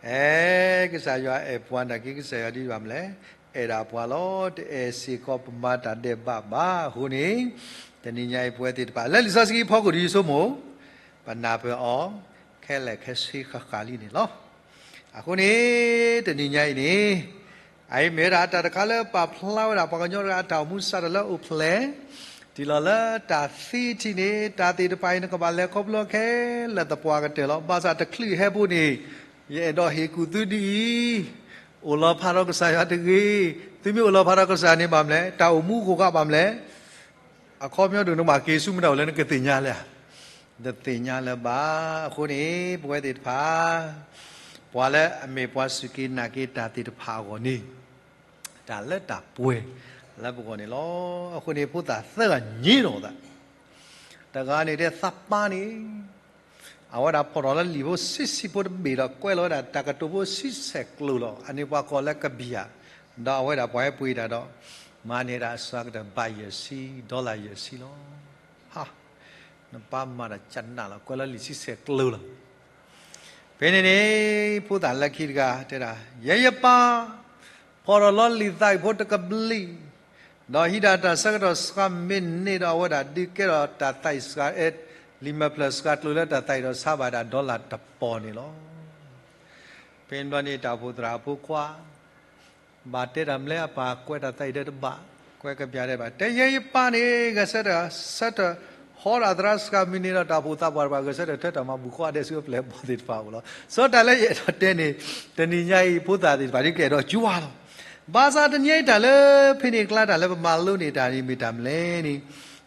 အဲ, ကစၢ်ယွၤအဲၣ်ပှၤနာ်က့ ကစၢ်ယွၤဒ်ဘၣ်မလဲၣ်, အဲၣ်ဒၣ်ပှၤလီၤ. တအဲၣ်စ့ၢ်ကီးပမၤတၢ်ဒဲးဘးဘၣ်အဃိန့ၣ်, တနံၤညါအံၤပဝဲသ့ၣ်တဖၣ် လၢလံာ်စီဆှံအဖီခိၣ်ဒ်ယဆိကမိၣ်, ပနၢ်ပၢၢ်အီၤ ခဲလၢာ်ခဲဆ့ဃၣ်ဃၣ်လံန့ၣ်လီၤ. အဃိန့ၣ် တနံၤညါအံၤန့ၣ်, အအံၤမ့ၢ်ဝဲဒၣ်တၢ်တခါလၢပာ်ဖျါဝဲဒၣ် ပှၤကညီတဂၤအတၢ်အိၣ်မူစးထီၣ်လၢအိၣ်ဖျဲၣ်, တုၤလီၤလၢတၢ်သံထံၣ်န့ၣ်, တၢ်သ့ၣ်တဖၣ်အံၤ နကဘၣ်လဲၤခီဖျိခဲလၢာ်သပှၢ်ကတၢၢ်လီၤ. ဘၣ်ဆၣ်တချုးဟဲဖိန့ၣ်, ယအဲၣ်ဒိးဟ့ၣ်ကူၣ်သုဒ်အံၤ, အိၣ်လီၤဖးဒီးကစၢ်ယွၤတဂ့ၤ, သုမ့ၢ်အိၣ်လီၤဖးဒီးကစၢ်န့ၣ်ဘၣ်မလဲၣ်, တၢ်အိၣ်မူအဂီၢ်ကဘၣ်မလဲၣ်. အခီပညီဒိၣ် နကဘၣ်က့ၤဆူမတၤအိၣ်လဲၣ် နကသ့ၣ်ညါလဲၣ်ဧါ. နတသ့ၣ်ညါလၢၤဘၣ်. အဃိန့ၣ် ပဝဲသ့ၣ်တဖၣ် ပှၤလၢအမ့ၢ်ပှၤစူၢ်က့ၤနာ်က့ၤတၢ်သ့ၣ်တဖၣ်အဂီၢ်န့ၣ်, တၢ်လၢတၢ်ပှဲၤလၢပဂီၢ်န့ၣ်လီၤ. အဃိန့ၣ် ဖိသၣ်သၢဂၤညံးထီၣ်သး, တဂၤန့ၣ်တဲသးပၢ်န့ၣ် အဝဲဒၣ်ဖီၣ်ထီၣ်လၢလံာ်ဖိဆံဆံဖိတဘ့ၣ်ဒီး ကွဲးလီၤဝဲဒၣ်တၢ်ကတိၤဖိဆံဆဲၣ်ကျိၤလီၤ. အန့ၣ်ပှၤကိးလၢကဘံယၤ, ဒီးအဝဲဒၣ်ပှၤဟဲပှ့ၤတၢ်ဒီး မၤန့ၢ်ဒၣ်အစှၤကတၢၢ်ဘးယဲၢ်ဆံ, ဒီလၣ်ယဲၢ်ဆံလီၤ. ဟါ, နပၢ်မၤတၢ်ကနၣ်လီၤ, ကွဲးလီၤလံာ်ဆံဆဲၣ်ကျိၤလီၤ. ဖဲန့ၣ်န့ၣ် ဖိသၣ်လၢခံတဂၤတဲဒၣ်, ယဲယပၢ် ဖီၣ်ထီၣ်လီၤလံာ်သးအုးဖိတကဘျံး, ဒီးဟံးဒၣ်တၢ်ဆၢကတီၢ်စှၤမံးနံးဒီး အဝဲဒၣ်ဒုးကဲထီၣ်တၢ်သးအုးစှၤ, လံာ်မဲာ်ဖျၢၣ်စှၤကျိၤလၢတၢ်သးအုးဒီး ဆါဘၣ်ဒၣ်ဒီလၣ်တပီၤန့ၣ်လီၤ. ဖဲန့ၣ်ဘျီန့ၣ် တၢ်အိၣ်ဖှိၣ်သရၣ်အဖိခွါ ဘၣ်တဲတၢ်မနုၤအပၢ်ကွဲးတၢ်သးအုးဒီးတဘၣ်, ကွဲးကဘံယၤဒဲးဘၣ်, တဲယဲယပၢ်န့ၣ် ဂဲၤဆၢထၢၣ် ဆၢထၢၣ်ဟီဒၣ်သရၣ်စှၤမံးနံးဒီး တၢ်အိၣ်ဖှိၣ်သးပှၢ်တဖၣ် ဂဲၤဆၢထၢၣ်ထွဲတၢ်မၤဘူၣ်ဃီဒဲးဆူအပျဲၢ်အဘီၣ်သ့ၣ်တဖၣ်အအိၣ်လီၤ. စီၤတၢ်လၢယအဲၣ်ဒိးတဲန့ၣ်, တနံၤညါအံၤ ဖိသၣ်သ့ၣ်တဖၣ်ဒ်ကအဲၣ်ဒိးကွၢ်လီၤ. ဘၣ်ဆၣ်တနံၤညါအံၤ တၢ်လၢဖဲန့ၣ်အကျါ တၢ်လၢပမၤလိန့ၢ်တၢ်န့ၣ်မ့ၢ်တၢ်မနုၤလဲၣ်န့ၣ်,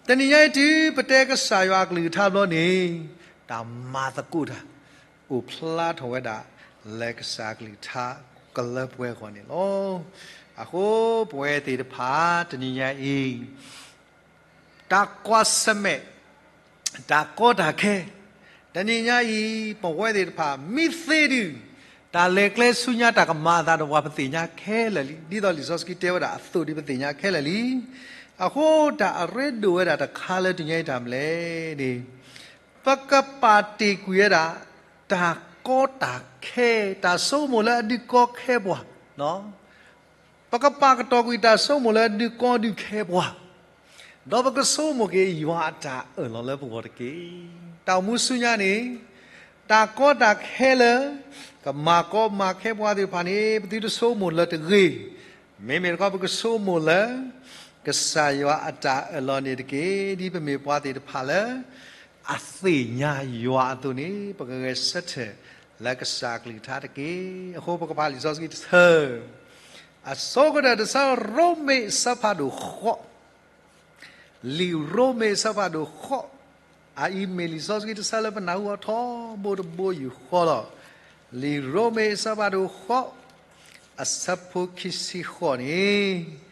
တနံၤညါအံၤ တုၤပတဲကစၢ်ယွၤအကလုၢ်ကထါဘျီန့ၣ်, တၢ်မၤသကိးတၢ် အိၣ်ဖျါထီၣ်ဝဲဒၣ် လၢကစၢ်အကလုၢ်ကထါကလၢပှဲၤအဂီၢ်န့ၣ်လီၤ. အဃိပဝဲသ့ၣ်တဖၣ် တနံၤညါအံၤ တၢ်ကွၢ်ဆၢၣ်မဲာ်, တၢ်ကီတၢ်ခဲ, တနံၤညါအံၤ ပဝဲသ့ၣ်တဖၣ် မ့ၢ်သ့ဒုး တၢ်လဲၤကျဲဆူညါ တၢ်ကမၤအသးဒီးပှၤ ပသ့ၣ်ညါခဲလၢာ်လံ. ဒ်သိးလံာ်စီဆှံတဲဝဲဒၣ်အသိးဒ် ပသ့ၣ်ညါခဲလၢာ်လံ. အဃိတၢ်အရ့ဒိၣ်ဝဲဒၣ်တခါလၢတနံၤညါအံၤ တၢ်မနုၤလဲၣ်န့ၣ်, ပကပာ်တ့ၢ်ကွံာ်ဝဲဒၣ် တၢ်ကီတၢ်ခဲ, တၢ်ဆိကမိၣ်လၢအဒုးကီခဲပှၤ, ပကပာ်ကတီၤကွံာ်တၢ်ဆိကမိၣ်လၢဒုးကီဒုးခဲပှၤ, ဒီးပကဆိကမိၣ်က့ၤယွၤအတၢ်အၢၣ်လီၤလၢပဂီၢ်တက့ၢ်. တၢ်အိၣ်မူဆူညါန့ၣ်, တၢ်ကီတၢ်ခဲလၢ ကမၤကီမၤခဲပှၤသ့ၣ်တဖၣ်န့ၣ် ပသုတဆိကမိၣ်လၢၤတဂ့ၤ. မ့မ့ၢ်တခီ ပကဆိကမိၣ်လၢ ကစၢ်ယွၤအတၢ်အၢၣ်လီၤန့ၣ်တက့ၢ်. ဒ်ပမ့ၢ်ပှၤသ့ၣ်တဖၣ်လၢ အသ့ၣ်ညါယွၤအသိးန့ၣ် ပကဂဲၤဆၢထၢၣ်လၢကစၢ်အကလုၢ်ကထါတက့ၢ်. အဃိပကဖးလံာ်စီဆှံတဆၢ, အဆိကတၢၢ်တဆၢ ရိမ့ၤအဆၢဖးဒိၣ်ဃိး, လံာ်ရိမ့ၤအဆၢဖးဒိၣ်ဃိး, အအံၤမ့ၢ်လံာ်စီဆှံတဆၢလၢပနၢ်ဟူအီၤထီဘိတဘိယူၢ်ဃီလီၤ. လံာ်ရိမ့ၤအဆၢဖးဒိၣ်ဃိး, အဆၢဖိခံဆံဃိးန့ၣ်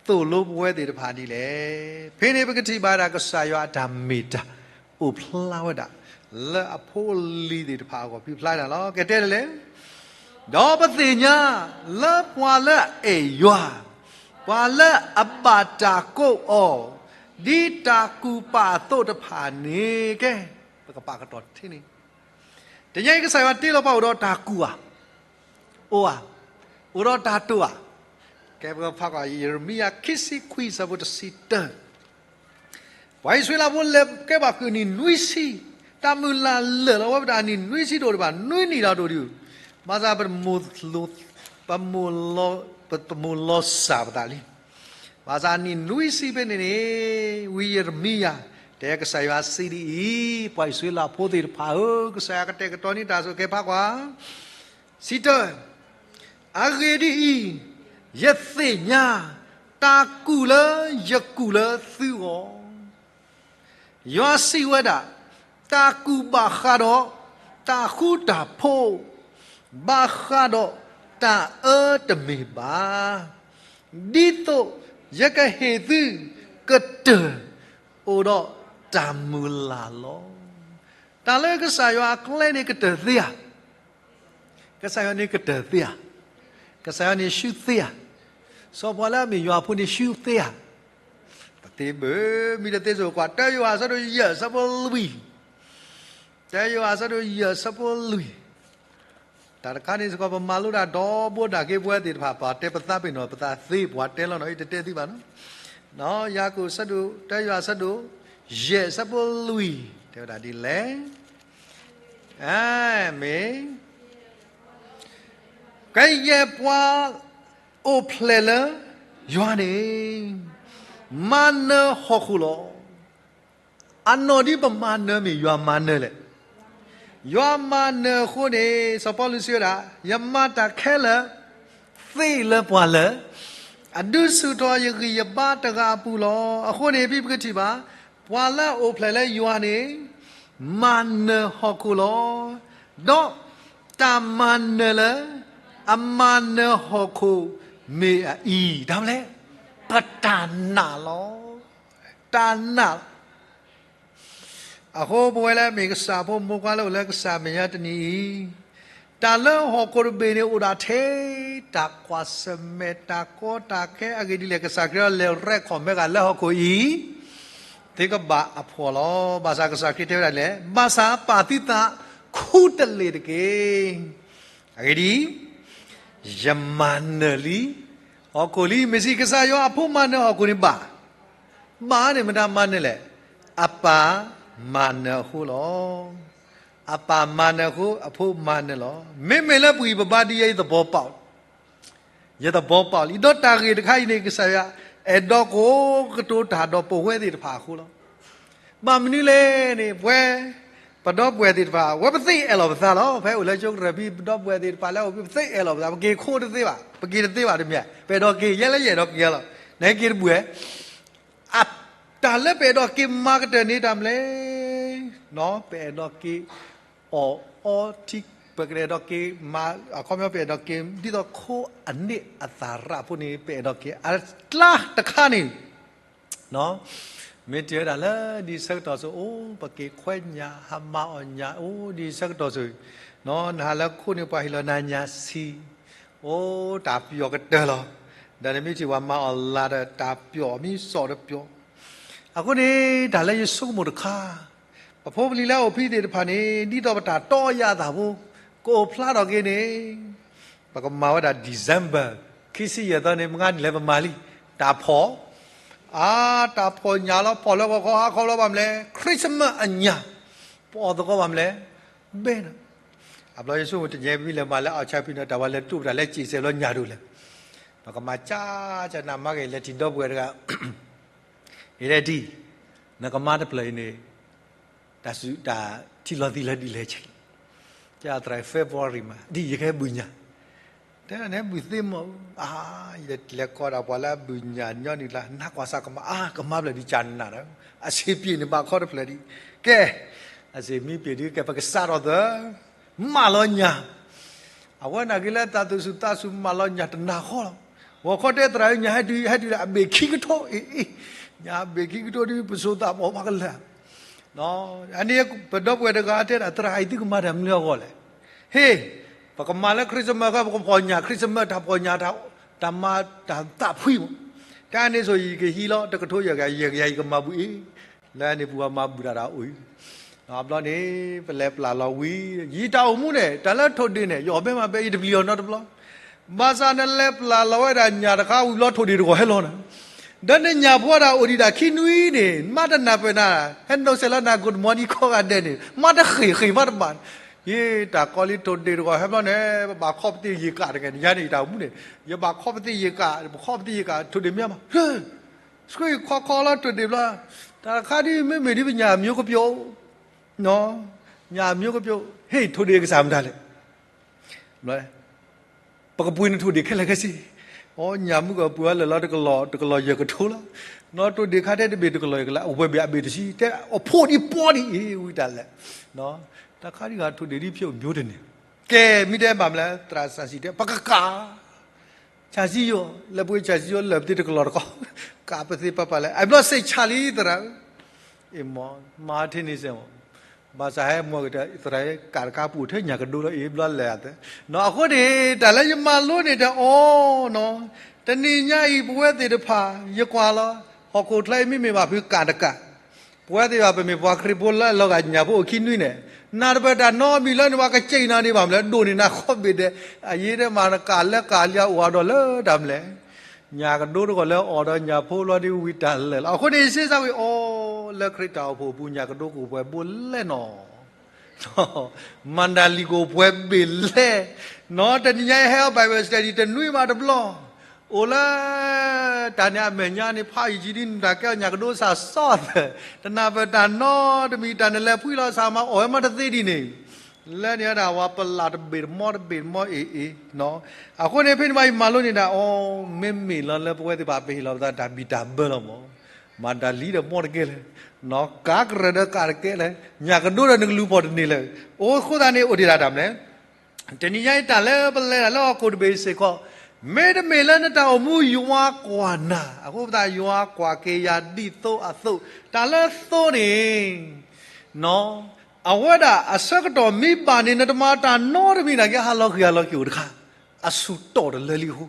သိၣ်လိပဝဲသ့ၣ်တဖၣ်ဒ်လဲၣ်. ဖဲန့ၣ်ပကထံၣ်ဘၣ်ဒၣ် ကစၢ်ယွၤအတၢ်မ့ၢ်တၢ်အိၣ်ဖျါဝဲဒၣ် လၢအဖိအလံၤသ့ၣ်တဖၣ်အဂီၢ် ဖုဖျါဒၣ်လီၤ. ကတဲလဲၣ်, ဒီးပသ့ၣ်ညါလၢပှၤလၢအအဲၣ်ယွၤ ပှၤလၢအဘၣ်တၢ်ကိးအီၤ ဒ်တၢ်ကူၣ်ပာ်အသိးတဖၣ်န့ၣ်, ကဲ, ပကပာ်ကတီၢ်ထံန့ၣ်, တနံၤအံၤကစၢ်ယွၤတ့လီၤပှၤအိၣ်ဒီးတၢ်ကူၣ်ဧါ, အိၣ်ဧါ, အိၣ်ဒီးတၢ်တိာ်ဧါ. ကဲ ပကဖးကွၢ်ယံးရမံယၤခံဆံခွံဆၢဖိတဆံတၢ ပှၤအံၣ်စရ့လးဖိလဲၤကဲဘၣ်ဃုာ်နံၣ်နွံဆံ, တၢ်မုၢ်လၢ်လၢာ်လီၤဝဲပတၢ်နံၣ်နွံဆံတအိၣ်ဒံးဘၣ်, နွံနံၣ်ဒီးတအိၣ်ဒံး, ဘၣ်ဆၣ် ပမိၢ်, ပမိၢ်, ပမိၢ်လီၤစၢ်ပသးလံ. ဘၣ်ဆၣ်နံၣ်နွံဆံဖဲန့ၣ်န့ၣ်, ဝံယံးရမံယၤ တဲကစၢ်ယွၤစံးဒ်အံၤ, ပှၤအံၣ်စရ့လးဖိသ့ၣ်တဖၣ်ဧၢ, ကစၢ်ယွၤကတဲာ်ကတီၤန့ၢ်တၢ်ဆိၣ်ဂ့ၤ ကဲဖးကွၢ် ဆံတၢ, အဂ့ၢ်ဒ်အံၤ, ယသ့ၣ်ညါ တၢ်ကူၣ်လၢယကူၣ်လၢသုဂီၢ်, ယွၤစံးဝဲဒၣ်, တၢ်ကူၣ်ဘၣ်ဃးဒီးတၢ်ဃူတၢ်ဖိး, ဘၣ်ဃးဒီးတၢ်အၢတမ့ၢ်ဘၣ်, ဒ်သိးယကဟ့ၣ်သုကတၢၢ်အိၣ်ဒီးတၢ်မုၢ်လၢ်လီၤ. တၢ်လၢကစၢ်ယွၤအကျဲန့ၣ်ကတၢၢ်သ့ဧါ, ကစၢ်ယွၤန့ၣ်ကတၢၢ်သ့ဧါ, ကစၢ်ယွၤန့ၣ်ဆူသ့ဧါ, စီၤပီလူးလၢအမ့ၢ်ယွၤအဖိန့ၣ်ဆူသ့ဧါ. ပသ့ဘၣ်, မ့ၢ်တသ့ဆိကွၢ် တၢယိၤဟၣ်အဆၢဒိၣ်ယဲၢ်အဆၢဖိလွံၢ်, တၢယိၤဟၣ်အဆၢဒိၣ်ယဲၢ်အဆၢဖိလွံၢ်, တၢ်တခါန့ၣ်စ့ၢ်ကီး ပမၤလိတၢ်ဒီဘိနာ်က့ ပဝဲသ့ၣ်တဖၣ် ပှၤတဲပသးပ့ၤနီၣ် ပသးသ့ ပှၤတဲလီၤနီၤ ယတတဲသုဘၣ်နီၤ. ယၤကိာ်အဆၢဒိၣ်, တၢယိၤဟၣ်အဆၢဒိၣ်ယဲၢ်အဆၢဖိလွံၢ် တဲဝဲဒၣ်ဒ်လဲၣ်, မ့ၢ် ကယဲၢ်ပှၤအိၣ်ဖျဲၣ်လၢယွၤန့ၣ် မၤနၢၤဟီၣ်ခိၣ်လီၤ. အနီၢ်ဒ်ပမၤနၢၤမ့ၢ်ယွၤမၤနၢၤလဲၣ်. ယွၤမၤနၢၤအဃိန့ၣ် စီၤပီလူးစံးဝဲဒၣ်, ယမၤတၢ်ခဲလၢာ်သ့လၢပှၤလၢာ် အဒုးဆူၣ်ထီၣ်ယဂံၢ်ယဘါတဂၤအပူၤလီၤ. အဃိန့ၣ် ဖဲပကထံၣ်ဘၣ် ပှၤလၢအအိၣ်ဖျဲၣ်လၢယွၤန့ၣ် မၤနၢၤဟီၣ်ခိၣ်လီၤ. ဒီးတၢ်မၤနၢၤလၢအမၤနၢၤဟီၣ်ခိၣ်မ့ၢ်အအံၤ, တၢ်မနုၤလဲၣ်, ပတၢ်နာ်လီၤ. တၢ်နာ် အဃိပဝဲလၢအမ့ၢ်ကစၢ်ဖိမိၢ်ပှၢ်လၢအိၣ်လၢကစၢ်မဲာ်ညါတနံၤအံၤ, တၢ်လၢဟီၣ်ခိၣ်တဘ့ၣ်န့ၣ်အိၣ်ဒၣ်ထဲ တၢ်ကွၢ်ဆၢၣ်မဲာ် တၢ်ကီတၢ်ခဲအဂ့ၢ်ဒ်လဲၣ် ကစၢ်ခရံာ်အီၤလဲၤရဲၣ်ခီၣ်မဲဂၤလၢဟီၣ်ခိၣ်အံၤ သုကဘၣ်အဖှီၣ်လီၤ. ဘၣ်ဆၣ်ကစၢ်ခရံာ်တဲဝဲဒၣ်လဲၣ်, ဘၣ်ဆၣ်ပာ်သုသးခူတလ့ၢ်တက့ၢ်. အဂ့ၢ်ဒ်အံၤ, ယမၤနၢၤလံဟီၣ်ခိၣ်လံ. မ့ၢ်စံးကစၢ်ယွၤအဖိမၤနၢၤဟီၣ်ခိၣ်န့ၣ်ဘၣ်, ဘၣ်န့ၣ်မတၤမၤနၢၤလဲၣ်. အပၢ်မၤနၢၤအဃိလီၤ. အပၢ်မၤနၢၤအဃိ အဖိမၤနၢၤလီၤ. မ့မ့ၢ်လၢပဂံၢ်ပဘါဒ်ယဲ ယသဘီပာ် ယသဘီပာ်လံ. ဒီးတၢ်ဂ့ၢ်တခါအံၤန့ၣ် ကစၢ်ယွၤအဲၣ်ဒိးကိးကတိၤတၢ်ဒီးပဝဲသ့ၣ်တဖၣ်အဃိလီၤ. ဘၣ်မနုၤလဲၣ်န့ၣ် ပဝဲ ပဒီပုၢ်ဝဲၢ်သ့ၣ်တဖၣ် အဝဲပသ့အဲၣ်လီၤပသးလီၤ. ဖဲအိၣ်လၢကၠိကရၢၢ်ဖံ ပဒီပုၢ်ဝဲၢ်သ့ၣ်တဖၣ်လၢအအိၣ်ဖဲ ပသ့အဲၣ်လီၤပသး, ပက့ၤခိတသ့ဘၣ်, ပက့ၤတသ့ဘၣ်တမံၤ, ပအဲၣ်ဒိးက့ၤ ယဲလၢယအဲၣ်ဒိးက့ၤလီၤ. နက့ၤတဘှဲၣ် တၢ်လၢပအဲၣ်ဒိးက့ၤမၤကတၢၢ်န့ၣ်တၢ်မနုၤလဲၣ်, ပအဲၣ်ဒိးက့ၤအီၣ်အီထံ, ပကအဲၣ်ဒိးက့ၤမၤ အခီပညီ ပအဲၣ်ဒိးက့ၤ ဒ်သိးခိအန့ၢ်အသးရးဖိန့ၣ် ပအဲၣ်ဒိးက့ၤအကျါတခါန့ၣ် မ့ၢ်တဲဝဲဒၣ်လၢဒ်ဆၢကတီၢ်ဆိ အိၣ် ပက့ၤခွဲညၣ် ဟးမၤအီၣ်ညၣ် အိၣ်ဒ်ဆၢကတီၢ်ဆိ, နဟးလၢခိန့ၣ် ပှၤဟ့ၣ်လီၤနၤညၣ်ဆံး, အိၣ် တၢ်ပျီၣ်ကတၢၢ်လီၤ. ဒီးနမ့ၢ်ထံၣ်ပှၤမၤအီၣ်လၢ်ဒီး တၢ်ပျီၣ်မ့ၢ်စီၣ်တပျီၣ်. အဃိန့ၣ် တၢ်လၢယဆိကမိၣ်တခါ ပဖိပလံၤလၢအအိၣ်ဖဲသ့ၣ်တဖၣ်န့ၣ် ဒ်သိးပတၢ်တီယၤအသးဖိ ကအိၣ်ဖျါထီၣ်က့ၤန့ၣ် ပကမၤဝဲဒၣ် December ခံဆံယဲၢ်သီန့ၣ် မုၢ်ဂၤနံၣ်လဲၤပမၤလံ တၢ်ဖီၣ်, အါ တၢ်ဖီၣ်ညၣ်လီၤ ဖီၣ်လၢဂီၤခီဟါခီလီၤ ဘၣ်မနုၤလဲၣ် Christmas အညၣ်, ပအီၣ်သကိးဘၣ်မနုၤလဲၣ်, ဘဲန့ၣ်, အဘျီယဆိကမိၣ်တနံၤ ပမ့ၢ်လဲၤမၤလၢ အီၣ်ဆၣ်ဖံန့ၣ် တၢ်ဝဲလဲၤတူၢ်ပတၢ်လဲၤစံးစဲးဘျီညၣ်ဒိၣ်လဲၣ်, ပကမၤကၠၢ်ကၠၢ်နးမၤဂ့ၤ လဲၤထံၣ်ဒီပုၢ်ဝဲၢ်တဂၤ အံၤလဲၣ်ဒ်, နကမါတဖျၢၣ်အံၤန့ၣ် တၢ်စူးတၢ်ထံၣ်လီၤသံလၢဒ်လဲၣ်ဆဲး, ကၢ်သရၣ် February မး ဒ်ယကဟဲဘုၣ်ညၣ်, တဲန့ၣ်ဘုၣ်သ့မး, အါ ယလဲၤကိးဒၣ်ပှၤလၢအဘုၣ်ညၣ်ညီနုၢ်လၢ နကွၢ်စၢ်ကမါ အါ ကမါဖျၢၣ်ဒ်ကၢ်နးဒီး အဆံးပျ့ၤန့ၣ်ဘၣ်ခီတဖျၢၣ်ဒ်, ကဲ, အဆံးမံပျ့ၤဒ်ကဲ ပကစးထီၣ်သၢ မၢလီၤညၣ်, အဝဲနာ်က့ၤလၢတၢ်သူၣ်ဆူၣ်သးဆူၣ်မၢလီၤညၣ်တနၤဃီလီၤ, ဂီၤခီတဲသရၣ်ညၣ်ဟဲတုၤ ဟဲတုၤလၢအဘ့ၣ်ခံကထိ, အ့ အ့ ညၣ်အဘ့ၣ်ခံကထိဒ်ပစိၤသးပှၢ်ဘၣ်ကလၢာ်, အန့ၣ်ပဒီပုၢ်ဝဲၢ်တဂၤတဲဒၣ် သရၣ်အံၤသုကမၤတၢ်မနုၤအဂီၢ်လဲၣ်, ဟ့ၣ်, ပကမၤလၢ Christmas ခီ ပကဖီၣ်ညၣ် Christmas တၢ်ဖီၣ်ညၣ် တၢ်မၤတၢ်သးဖှံမး တၢ်န့ၣ်ဆိ ယကဟံးလီၤ တကထိယဲၢ်ကယၤ ယဲၢ်ကယၤ ယကမၤဘှံးအံၤ, လၢန့ၣ်ပူၤမၤဘှံးတၢ်တၢ်အိၣ်အံၤ, အဘျီန့ၣ် ပလဲၤပျၢ်လီၤဝံၤ ယတၢ်အိၣ်မူန့ၣ် တၢ်လၢထိၣ်ဒ့ၣ်န့ၣ် ယအီၣ်ဘဲမၤဘဲအံၤတပျံၤအီၤနီတဘျီ, ဘၣ်ဆၣ်နလဲၤပျၢ်လီၤဝဲဒၣ်ညၣ်တခါဝံၤဘျီထိၣ်ဒ့ၣ်တဂီၤဟဲလီၤနၤ, ဒီးနညၣ်ဖိတၢ်အိၣ်ဒံးဒၣ်ခံနွံန့ၣ် မ့ၢ်တနၢ်ပၢၢ်နၤ, ဟဲနုာ်ဆဲးလီၤနၤ good morning ခီဂာ်ဒဲးန့ၣ် မ့ၢ်တဃ့ၢ်ဃ့ၢ်မ့ၢ်တဘၣ်, ယတၢ်ကီလံထိၣ်ဒ့ၣ်တဂီၤဟဲဘျီန့ၣ် ပဘၣ်ခီပသ့ၣ်ယံာ်ကးတက့ၢ်, ယၤန့ၣ်ယတၢ်အိၣ်မူန့ၣ် ယဘၣ်ခီပသ့ၣ်ယံာ်ကး, ပခီပသ့ၣ်ယံာ်ကး ထိၣ်ဒ့ၣ်မ့ၢ်မး, ဆှံခီခီလီၤထိၣ်ဒ့ၣ်ဘျီ, တၢ်တခါဒ်မ့မ့ၢ်ဒ်ပညၣ်မျိုးကပျိ, ညၣ်မျိုးကပျိ, ဟ့ၣ်ထိၣ်ဒ့ၣ်ကစၢ်မတၤလဲၣ်, ပကပှ့ၤနထိၣ်ဒ့ၣ်ခဲလၢာ်ခဲဆ့, အိ ညၣ်မုၢ်ကပှ့ၤဝဲလၢာ်လီၤ တကလီၢ် တကလီၢ်ယဲၢ်ကထိလီၤ, နီၢ်ထိၣ်ဒ့ၣ်ခါထဲတဘ့ၣ်တကလီၢ်ယဲၢ်ကလး အိၣ်ပှဲၤဘ့ၣ်အဘ့ၣ်တဆံ တဲအဖှိၣ်ဒံးပီဒံးအံၤ ဝံတၢ်လဲၣ်, တၢ်ခါဒ်ဂၤထိၣ်ဒ့ၣ်ဒ်ဖျိးမျိုးတန့ၢ်, ကဲ မ့ၢ်တဲဘၣ်မလဲၣ် သရၣ်စၢ်စံးတဲ ပကကး ဆၣ်စံယိၤ လၢပှ့ၤဆၣ်စံယိၤလၢာ်ပသ့တကလီၢ်တကီၢ်, ကးပသ့ပာ်ပာ်လဲၣ် အဘျီစ့ၢ်ဆၣ်လံသရၣ်ဧၢ, အ့ၣ်မး မၤထံန့ၣ်စ့ၢ်မး, ဘၣ်ဆၣ်ဟဲမွဲကတၢၢ် သရၣ်ဧၢ ကးတကးပူၤထဲညၣ်ကဒိလီၤအံၤ ဘျီလဲၤအသး, နီၢ်အဃိန့ၣ် တၢ်လၢယမၤလိန့ၣ်တၢ်အီၤနီၢ်, တနံၤညါအံၤ ပဝဲသ့ၣ်တဖၣ် ယကွၢ်လီၤ ဟီၣ်ခိၣ်ချၢအံၤမ့မ့ၢ်ဘၣ်ဖုးကးတကး ပဝဲသ့ၣ်ဘၣ်ပမ့ၢ်ပှၤခရံာ်ဖိလၢလီၤဂာ်ညၣ်ဖိအိၣ်ခံနွံန့ၣ်, နၢ်တပၢၢ်တၢ်နီတမံၤလၢန့ၣ် ပှၤကစံးနၤဒံးဘၣ်မလဲၣ် ဒိၣ်န့ၢ်နၤဃီဘ့ၣ်ဒဲး, အယ့ၢ်ဒဲးမးနကးလၢကးလံအအိၣ်အဒီးလၢတၢ်မလဲၣ်, ညၣ်ကဒိတဂီၢ်လၢအီၣ်ဒီးညၣ်ဖိလီၤဒ်ဝံတၢ်လဲၣ်လီၤ. အဃိန့ၣ် စ့စါဝံၤအီၤ လၢခရံာ်တၢ်အိၣ်ဖှိၣ်အပူၤ ညၣ်ကဒိကအိၣ်ပှဲၤဘိလဲၣ်နီၢ် မၤဒၣ်လံၤကအိၣ်ပှဲၤဘ့ၣ်လဲၣ်, နီၢ်တနံၤညါအံၤဟဲအီၤ Bible study တနွံမးတဘျီ, အိၣ်လၢ တၢ်န့ၣ်အမဲာ်ညါန့ၣ် ဖးယံာ်ကံဒ်နတၢ်ကဲအီၤညၣ်ကဒိစၢ်စီသၢၣ်, တနၢ်ပၢၢ်တၢ်နီတမံၤ တၢ်နလဲၤဖှံလီၤစၢ်မးအီၣ်ဝဲမးတသ့ဒ်န့ၣ်, လၢန့ၣ်ဝဲဒၣ်ဝဲပလၢ်တဘ့ၣ်တမီတဘ့ၣ်တမီအ့ၣ်အ့ၣ်, အဃိန့ၣ် ဖဲန့ၣ်မးယမၤလိန့ၣ်ဒၣ်အီၤ မ့မ့ၢ်လီၤလၢပဝဲသ့ၣ်တဖၣ်ပဟ့ၣ်လီၤပသးတၢ်ဘံၣ်တၢ်ဘၢလီၤမး, မၤဒၣ်လံၤဒီးမီတကဲလဲၣ်, နီၢ်ကးကရၢၢ်ဒီးကးတကဲလဲၣ်, ညၣ်ကဒိဒီးနကလူၤပိာ်တန့ၢ်လဲၣ်, အိၣ်ဃိသတးန့ၣ် အိၣ်ဒံးဒၣ်တၢ်မလဲၣ် တနံၤညါအံၤတၢ်လၢပလဲၤတၢ်လၢဟီၣ်ခိၣ်တဘ့ၣ်စ့ၢ်ကီး, မ့တမ့ၢ်လၢနတၢ်အိၣ်မူယွၤကွၢ်နၤ, အဃိပသးယွၤကွၢ်က့ၤယၤဒ်သိအသိး, တၢ်လၢသိန့ၣ်, နီၢ်, အဝဲဒၣ်အဆၢကတီၢ်မ့ၢ်ဘၣ်န့ၣ် နတမၤတၢ်နီတမံၤနာ်က့ ဟးလီၤဃံၤဟးလီၤဃံၤအိၣ်တခါ, အဆူၣ်တီၢ်တလၢလံအဃိ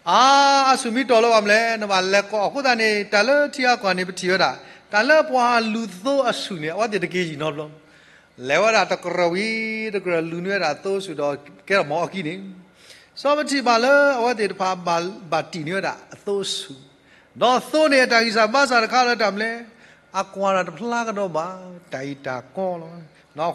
အါ, အဆူၣ်မ့ၢ်တီၢ်လၢပှၤမလဲၣ် နဘၣ်လဲၤကိးအဃိသတးန့ၣ် တၢ်လၢထံအကွၢ်န့ၣ် ပထံၣ်ဝဲဒၣ်, တၢ်လၢပှၤလူၤသိအဆူၣ်န့ၣ် အဝဲသ့ၣ်တက့ၤယံာ်နီတဘျီ, လဲၤဝဲဒၣ်တကြၢးဝံၤ တကြၢးလူၤန့ၢ်ဝဲဒၣ်အသိအဆူၣ်ဒီးကဲထီၣ်မၤအီၣ်ခံန့ၣ်, စီၤပထံၣ်ဘၣ်လၢအဝဲသ့ၣ်တဖၣ်ဘၣ်တံၢ်န့ၢ်ဝဲဒၣ်အသိအဆူၣ်, ဒီးသိန့ၣ်အတၢ်ဂံၢ်စၢ်ဘါစၢ်တခါလၢတၢ်မလဲၣ်, အကွၢ်တၢ်တဖျါကဒီး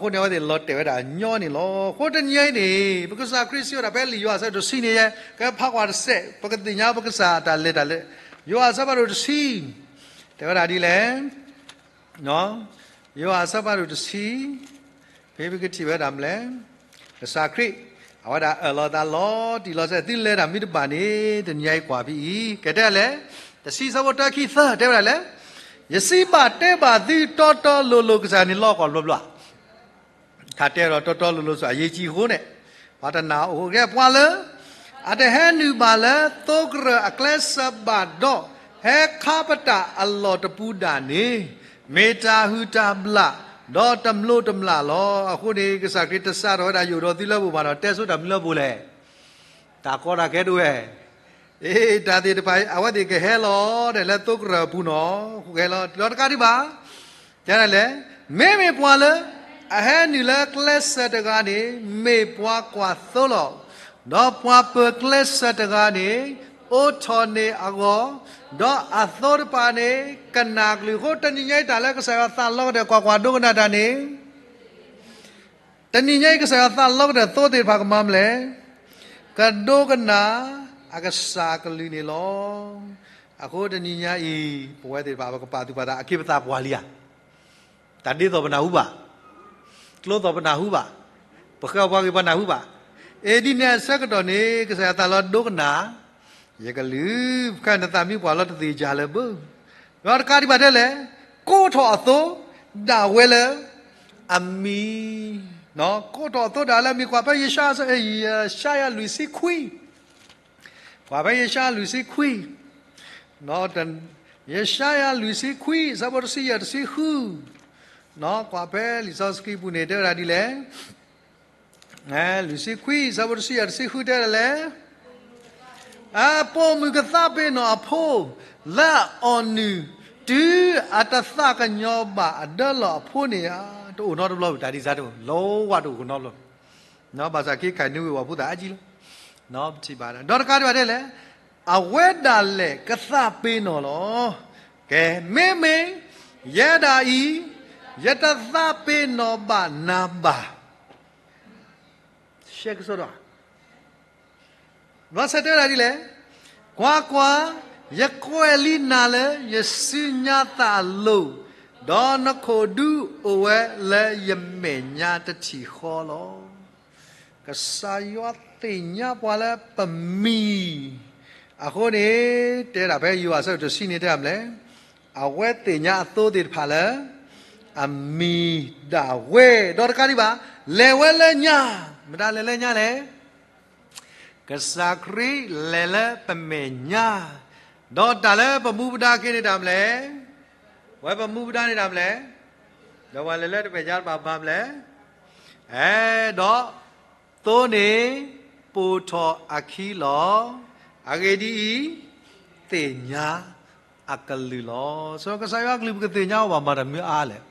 ဘၣ် တၢ်အံၤတၢ်ကီလီၤ. အဃိန့ၣ် အဝဲသ့ၣ်လီၤတဲာ်ဝဲဒၣ်ညီန့ၣ်လီၤ. အဃိတနံၤအံၤန့ၣ် ပကစၢ်ခရံာ်စံးဝဲဒၣ်ဖဲလံာ်ယိၤဟၣ်အဆၢဒိၣ်တဆံန့ၣ် ကဖးကွၢ်တစဲး ပကသ့ၣ်ညါပကစၢ်အတၢ်လဲၤတၢ်လၢ ယိၤဟၣ်အဆၢဖးဒိၣ်တဆံ တဲဝဲဒၣ်ဒ်လဲၣ်, ယိၤဟၣ်အဆၢဖးဒိၣ်တဆံ ဖဲပကထံၣ်ဝဲဒၣ်မလဲၣ်, ကစၢ်ခရံာ် အဝဲဒၣ်အၢၣ်လီၤအသးလီၤတံၢ်လီၤဆဲး သုလဲၤတၢ်မ့ၢ်တဘၣ်န့ၣ် တနံၤအံၤကွၢ်ဖဲအံၤ ကဲတဲလဲၣ်, တဆံဆၢဖိတၢခံသၢ တဲဝဲဒၣ်လဲၣ်, ယစံးဘၣ်တဲဘၣ်သုတီတီလိၤလိၤ ကစၢ်န့ၣ်လီၤကီၢ်ဘျီဘျီ ထါတဲဒီးတီတီလိၤလိၤစ့ၢ်အရေးကြီးအဃိန့ၣ်, ပှၤတနာ်အိၣ်ကဲပှၤလၢ အတဟဲနုာ်ဘၣ်လၢသိကရၢၢ်အကျဲစၢးဘၣ်ဒီး ဟဲခါပတာ်အလီၢ်တပူၤဒၣ်န့ၣ်, မ့ၢ်တၢ်ဟုၣ်တၢ်ဘျၣ် ဒီးတမျိးတမျာ်လီၤ. အဃိန့ၣ် ကစၢ်ခရံာ်တစးထီၣ်ဝဲဒၣ်ယိၣ်ဒီးသုလၢပူၤဘၣ်ဒီး တဲဆိတၢ်မနုၤလၢပူၤလဲၣ်. တၢ်ကီတၢ်ခဲဒိၣ်ဝဲ အ့ တၢ်သ့ၣ်တဖၣ် အဝဲသ့ၣ်ကဟဲလီၤဒီးလၢသိကရၢၢ်အပူၤနီၤ, ဃဲလီၤဒီးတကးဒံးဘၣ်, တဲဒၣ်လဲၣ်, မ့မ့ၢ်ပှၤလၢ အဟဲနုာ်လၢကျဲစၢးတဂၤန့ၣ် မ့ၢ်ပှၤကွၢ်သိလီၤ. ဒီးပှၤပၢၤကျဲစၢးတဂၤန့ၣ် အိးထီၣ်န့ၢ်အဂီၢ်, ဒီးအသိတဖၣ်န့ၣ် ကနၣ်ကလုၢ်အဃိ တနံၤညါအံၤတၢ်လၢကစၢ်ယွၤသးလီကတၢၢ် ကွၢ်ကွၢ်ဒိကနၣ်တၢ်န့ၣ် တနံၤညါအံၤ ကစၢ်ယွၤသးလီကတၢၢ်သိသ့ၣ်တဖၣ်ကမၤမလဲၣ်, ကဒိကနၣ်အကစၢ်ကလုၢ်န့ၣ်လီၤ. အဃိတနံၤညါအံၤ ပဝဲသ့ၣ်တဖၣ် ပကပာ်သူၣ်ပာ်သး အခ့ပသးပှၢ်လံဧါ. တၢ်ဒ့သိးပနၢ်ဟူဘၣ်, ကျိသိးပနၢ်ဟူဘၣ်, ပဃၢၤပှၤဂ့ၤပှၤနၢ်ဟူဘၣ်. အ့ ဒ်န့ၣ်အဆၢကတီၢ်န့ၣ် ကစၢ်ယွၤသးလီဒိကနၣ် ယကလုၢ်, ခဲနသးမံပှၢ်လီၤတသ့ၣ်ယၢ်လၢဘၢ ဒီးတကးဒံးဘၣ်တဲလဲၣ်, ကိးထီၣ်အသိဒၣ်ဝဲလၢအမံၤ, ကိးထီၣ်အသိဒၣ်လၢအမံၤ ကွၢ်ဖဲယၡါ, ယၡါယၤလွံၢ်ဆံခွံ, ကွၢ်ဖဲယၡါယၤလွံၢ်ဆံခွံ, ယၡါယၤလွံၢ်ဆံခွံ အဆၢဖိတဆံယဲၢ်တဆံဃု, ကွၢ်ဖဲလံာ်စီဆှံပူၤန့ၣ် တဲဝဲဒၣ်ဒ်လဲၣ် လွံၢ်ဆံခွံ အဆၢဖိတဆံယဲၢ်တဆံဃုတဲဒ်လဲၣ်, အပိာ်မုၣ်ကသးပ့ၤနီၣ်အဖိ လၢအအီၣ်နုၢ် တုၤအတသးကညီၤဘၣ်အဒၢလီၢ်အဖိန့ၣ်ဧါ. တအိၣ်နီတဘျီ တၢ်ဒ်စးတအိၣ် လီဝါတအိၣ်နီတဘျီ. ဘၣ်ဆၣ်က့ၤခါနံၤဝ့ၤဝီၤဖိသၣ်အါကံလီၤ. ပထံၣ်ဘၣ်ဒီး ဒီးတကးဒံးဘၣ်ဒ်လဲၣ်, အဝဲဒၣ်လဲာ်ကသးပ့ၤနီၣ်လီၤ. ကဲ, မ့မ့ၢ်ယဲဒၣ်အံၤ ယတသးပ့ၤနီၣ်ဘၣ်နၤဘၣ်. ရှဲကစီဒီး ဘၣ်ဆၣ်တဲဒၣ်ဒ်လဲၣ်, ကွၢ်ကွၢ်, ယကွဲးလံနၤလၢယစုညါသးအလိၤ, ဒီးနခိၣ်ဒုအိၣ်ဝဲလၢယမဲာ်ညါတထံၣ်ဃီလီၤ. ကစၢ်ယွၤသ့ၣ်ညါပှၤလၢပမံၤ, အဃိန့ၣ် တဲဒၣ်ဖဲယိၤဟၣ်အဆၢဒိၣ်တဆံန့ၣ်တဲဒၣ်မနုၤလဲၣ်, အဝဲသ့ၣ်ညါအသိသ့ၣ်တဖၣ်လၢ အမံၤဒၣ်ဝဲ, ဒီးတကးဒံးဘၣ်, လဲၤဝဲလၢညါ, မတၤလဲၤလၢညါလဲၣ် ကစၢ်ခရံာ်လဲၤလၢပမဲာ်ညါ, ဒီးတၢ်လၢပမူပဒါက့ၤန့ၣ်တၢ်မနုၤလဲၣ်, ဝဲပမူပဒါန့ၣ်တၢ်မနုၤလဲၣ်, ဒီးပှၤလဲၤလၢတမဲာ်ညါတဘၣ်မနုၤလဲၣ်, အဲၣ်ဒိးသိန့ၣ်ပိာ်ထီၣ်အခံလီၤ. အဂ့ၢ်ဒ်အံၤ, သ့ၣ်ညါအကလုၢ်လီၤ. စီၤကစၢ်ယွၤအကလုၢ်ပကသ့ၣ်ညါအီၤဘၣ်မၤတၢ်မနုၤအါလဲၣ်,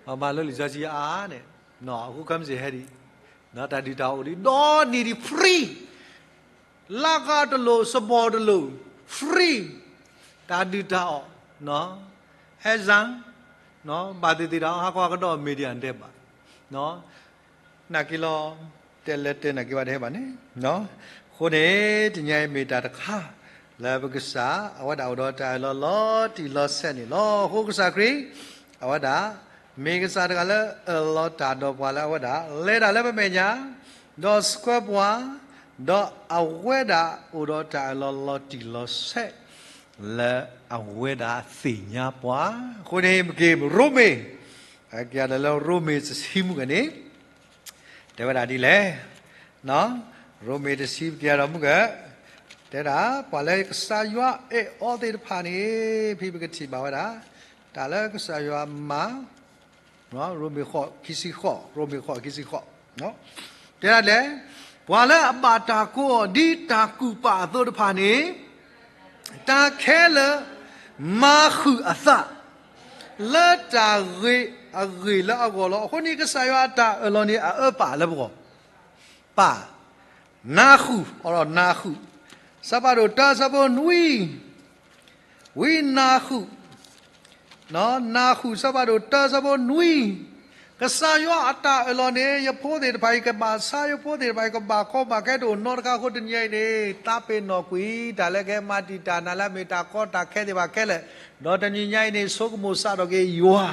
ပမၤလၢလံာ်စီဆှံအါန့ၣ်, အဃိခဲမုၢ်ဆ့ၣ်ဟဲဒ်အံၤ, တၢ်ဒုၣ်တၢ်အီၣ်အိၣ်ဒံး ဒီးနံၣ်ဒံး free လါဃးတလိၣ် စဘီတလိၣ် free, တၢ်ဒုၣ်တၢ်အီၣ်, ဟဲစၢ်, ဘၣ်သ့ၣ်သ့ၣ်တၢ်ဟးကွၢ်ကဒီး media တဲဘၣ်, နာ်က့လီၤ, တဲလဲၤတဲနာ်က့ဘၣ်တဟဲဘၣ်န့ၣ်, အဃိန့ၣ် တနံၤအံၤမ့ၢ်တၢ်တခါ လၢပကစၢ် အဝဲဒၣ်အိၣ်ဒီးတၢ်အၢၣ်လီၤလီၤတံၢ်လီၤဆဲးန့ၣ်လီၤ. အဃိကစၢ်ခရံာ် အဝဲဒၣ် မ့ၢ်ကစၢ်တဂၤလၢအၢၣ်လီၤတၢ်ဒီးပှၤလၢအဝဲဒၣ် လဲၤတၢ်လၢပမဲာ်ညါ, ဒီးဆှၢပှၤ, ဒီးအဝဲဒၣ်အိၣ်ဒီးတၢ်အၢၣ်လီၤလီၤတံၢ်လီၤဆဲး လၢအဝဲဒၣ်သ့ၣ်ညါပှၤ. အဃိန့ၣ် ပက့ၤရိမ့ၤ, အက့ၤဒီးလၢရိမ့ၤတဆံမုၢ်ဂၤန့ၣ် တဲဝဲဒၣ်ဒ်လဲၣ်, ရိမ့ၤတဆံပက့ၤဒီးမုၢ်ဂၤ, တဲဒၣ် ပှၤလၢကစၢ်ယွၤအဲၣ်အီၤသ့ၣ်တဖၣ်န့ၣ် ဖဲပကထံၣ်ဘၣ်ဝဲဒၣ် တၢ်လၢကစၢ်ယွၤမၤ ရိမ့ၤဃိးခံဆံဃိး, ရိမ့ၤဃိးခံဆံဃိး, တဲဒၣ်လဲၣ်, ပှၤလၢအဘၣ်တၢ်ကိးအီၤ ဒ်တၢ်ကူၣ်ပာ်အသိးတဖၣ်န့ၣ်, တၢ်ခဲလၢာ်မၤဃုာ်အသး လၢတၢ်ဂ့ၤအဂ့ၢ်လၢအဂီၢ်လီၤ. အဃိန့ၣ် ကစၢ်ယွၤအတၢ်အၢၣ်လီၤန့ၣ် အအၢပာ်လၢပဂီၢ်, ပာ်, နၢ်ဃုာ်, အီၤဒီးနၢ်ဃုာ်, စးဖးဒိၣ်တၢ ဆၢဖိနွံ, ဝံနၢ်ဃုာ်, နၢ်ဃုာ် စးဖးဒိၣ်တၢ ဆၢဖိနွံ, ကစၢ်ယွၤအတၢ်အၢၣ်လီၤန့ၣ် ယဖိသ့ၣ်တဖၣ်အံၤကဘၣ်ဆါ, ယဖိသ့ၣ်တဖၣ်အံၤကဘၣ်ကီဘၣ်ခဲ တအိၣ်နီတခါအဃိ တနံၤအံၤန့ၣ် သးပ့ၤနီၣ်ကွံာ် တၢ်လၢကဟဲမၤတံာ်တာ်နၤလၢအမ့ၢ်တၢ်ကီတၢ်ခဲသ့ၣ်တဖၣ်ခဲလၢာ်, ဒီးတနံၤညါအံၤန့ၣ် ဆိကမိၣ်စးထီၣ်က့ၤယွၤ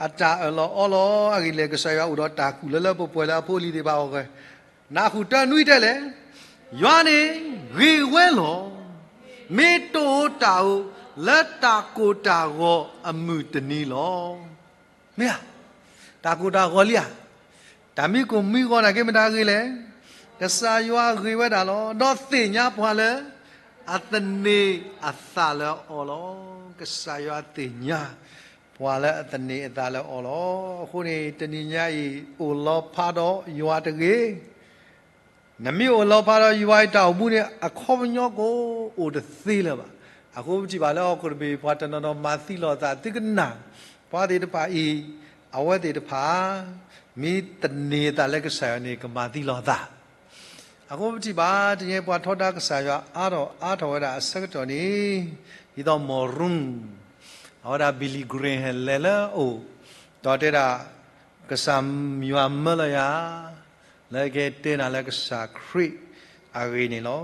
အတၢ်အၢၣ်လီၤအီလီၤ. အဂ့ၢ်လဲၣ် ကစၢ်ယွၤအိၣ်ဒီးတၢ်ကူၣ်လၢလၢပှဲၤပှဲၤလၢအဖိအလံၤသ့ၣ်တဖၣ်အဂီၢ်, နၢ်ဃုာ်တၢနွံတဲလဲၣ်, ယွၤန့ၣ်ဂ့ၤဝဲလီၤ. မ့ၢ်တအိၣ်တၢ်ဧိၤ လၢတၢ်ကိၢ်တၢ်ဂီၤအမုၢ်တနံၤလီၤ. မ့ၢ်ဧါ, တၢ်ကိၢ်တၢ်ဂီၤလံဧါ, တၢ်မံကိၢ်မံဂီၤနာ်က့ မတၤဂ့ၤလဲၣ်, ကစၢ်ယွၤဂ့ၤဝဲဒၣ်လီၤ. ဒီးသ့ၣ်ညါပှၤလၢအသန့ၤအသးလၢအီၤလီၤ. ကစၢ်ယွၤသ့ၣ်ညါပှၤလၢအသန့ၤအသးလၢအီၤလီၤ. အဃိန့ၣ် တနံၤညါအံၤ အိၣ်လီၤဖးဒီးယွၤတဂ့ၤ. နမ့ၢ်အိၣ်လီၤဖးဒီးယွၤအံၤတၢ်အိၣ်မူန့ၣ် အခီပညီကအိၣ်တသ့လၢၤဘၣ်. အဃိပထံၣ်ဘၣ်လၢဟီၣ်ခိၣ်တဘ့ၣ် ပှၤတနီၤနီၤမၤသံလီၤအသး သုကနၣ်, ပှၤသ့ၣ်တဖၣ်အံၤ အဝဲသ့ၣ်တဖၣ် မ့ၢ်သန့ၤအသးလၢကစၢ်ယွၤန့ၣ် ကမၤသံလီၤအသး. အဃိပထံၣ်ဘၣ် တနံၤအံၤပှၤထီဒါကစၢ်ယွၤအါထီၣ်အါထီၣ်ဝဲဒၣ်အဆၢကတီၢ်န့ၣ် ဒ်သိး Maroon အဝဲဒၣ် Billy Graham ဟဲလဲၤလၢအအိၣ်, ဒီးတဲဒၣ် ကစၢ်ယွၤမၢလီၤယၤ လၢကတဲနၤလၢကစၢ်ခရံာ်အဂ့ၢ်န့ၣ်လီၤ.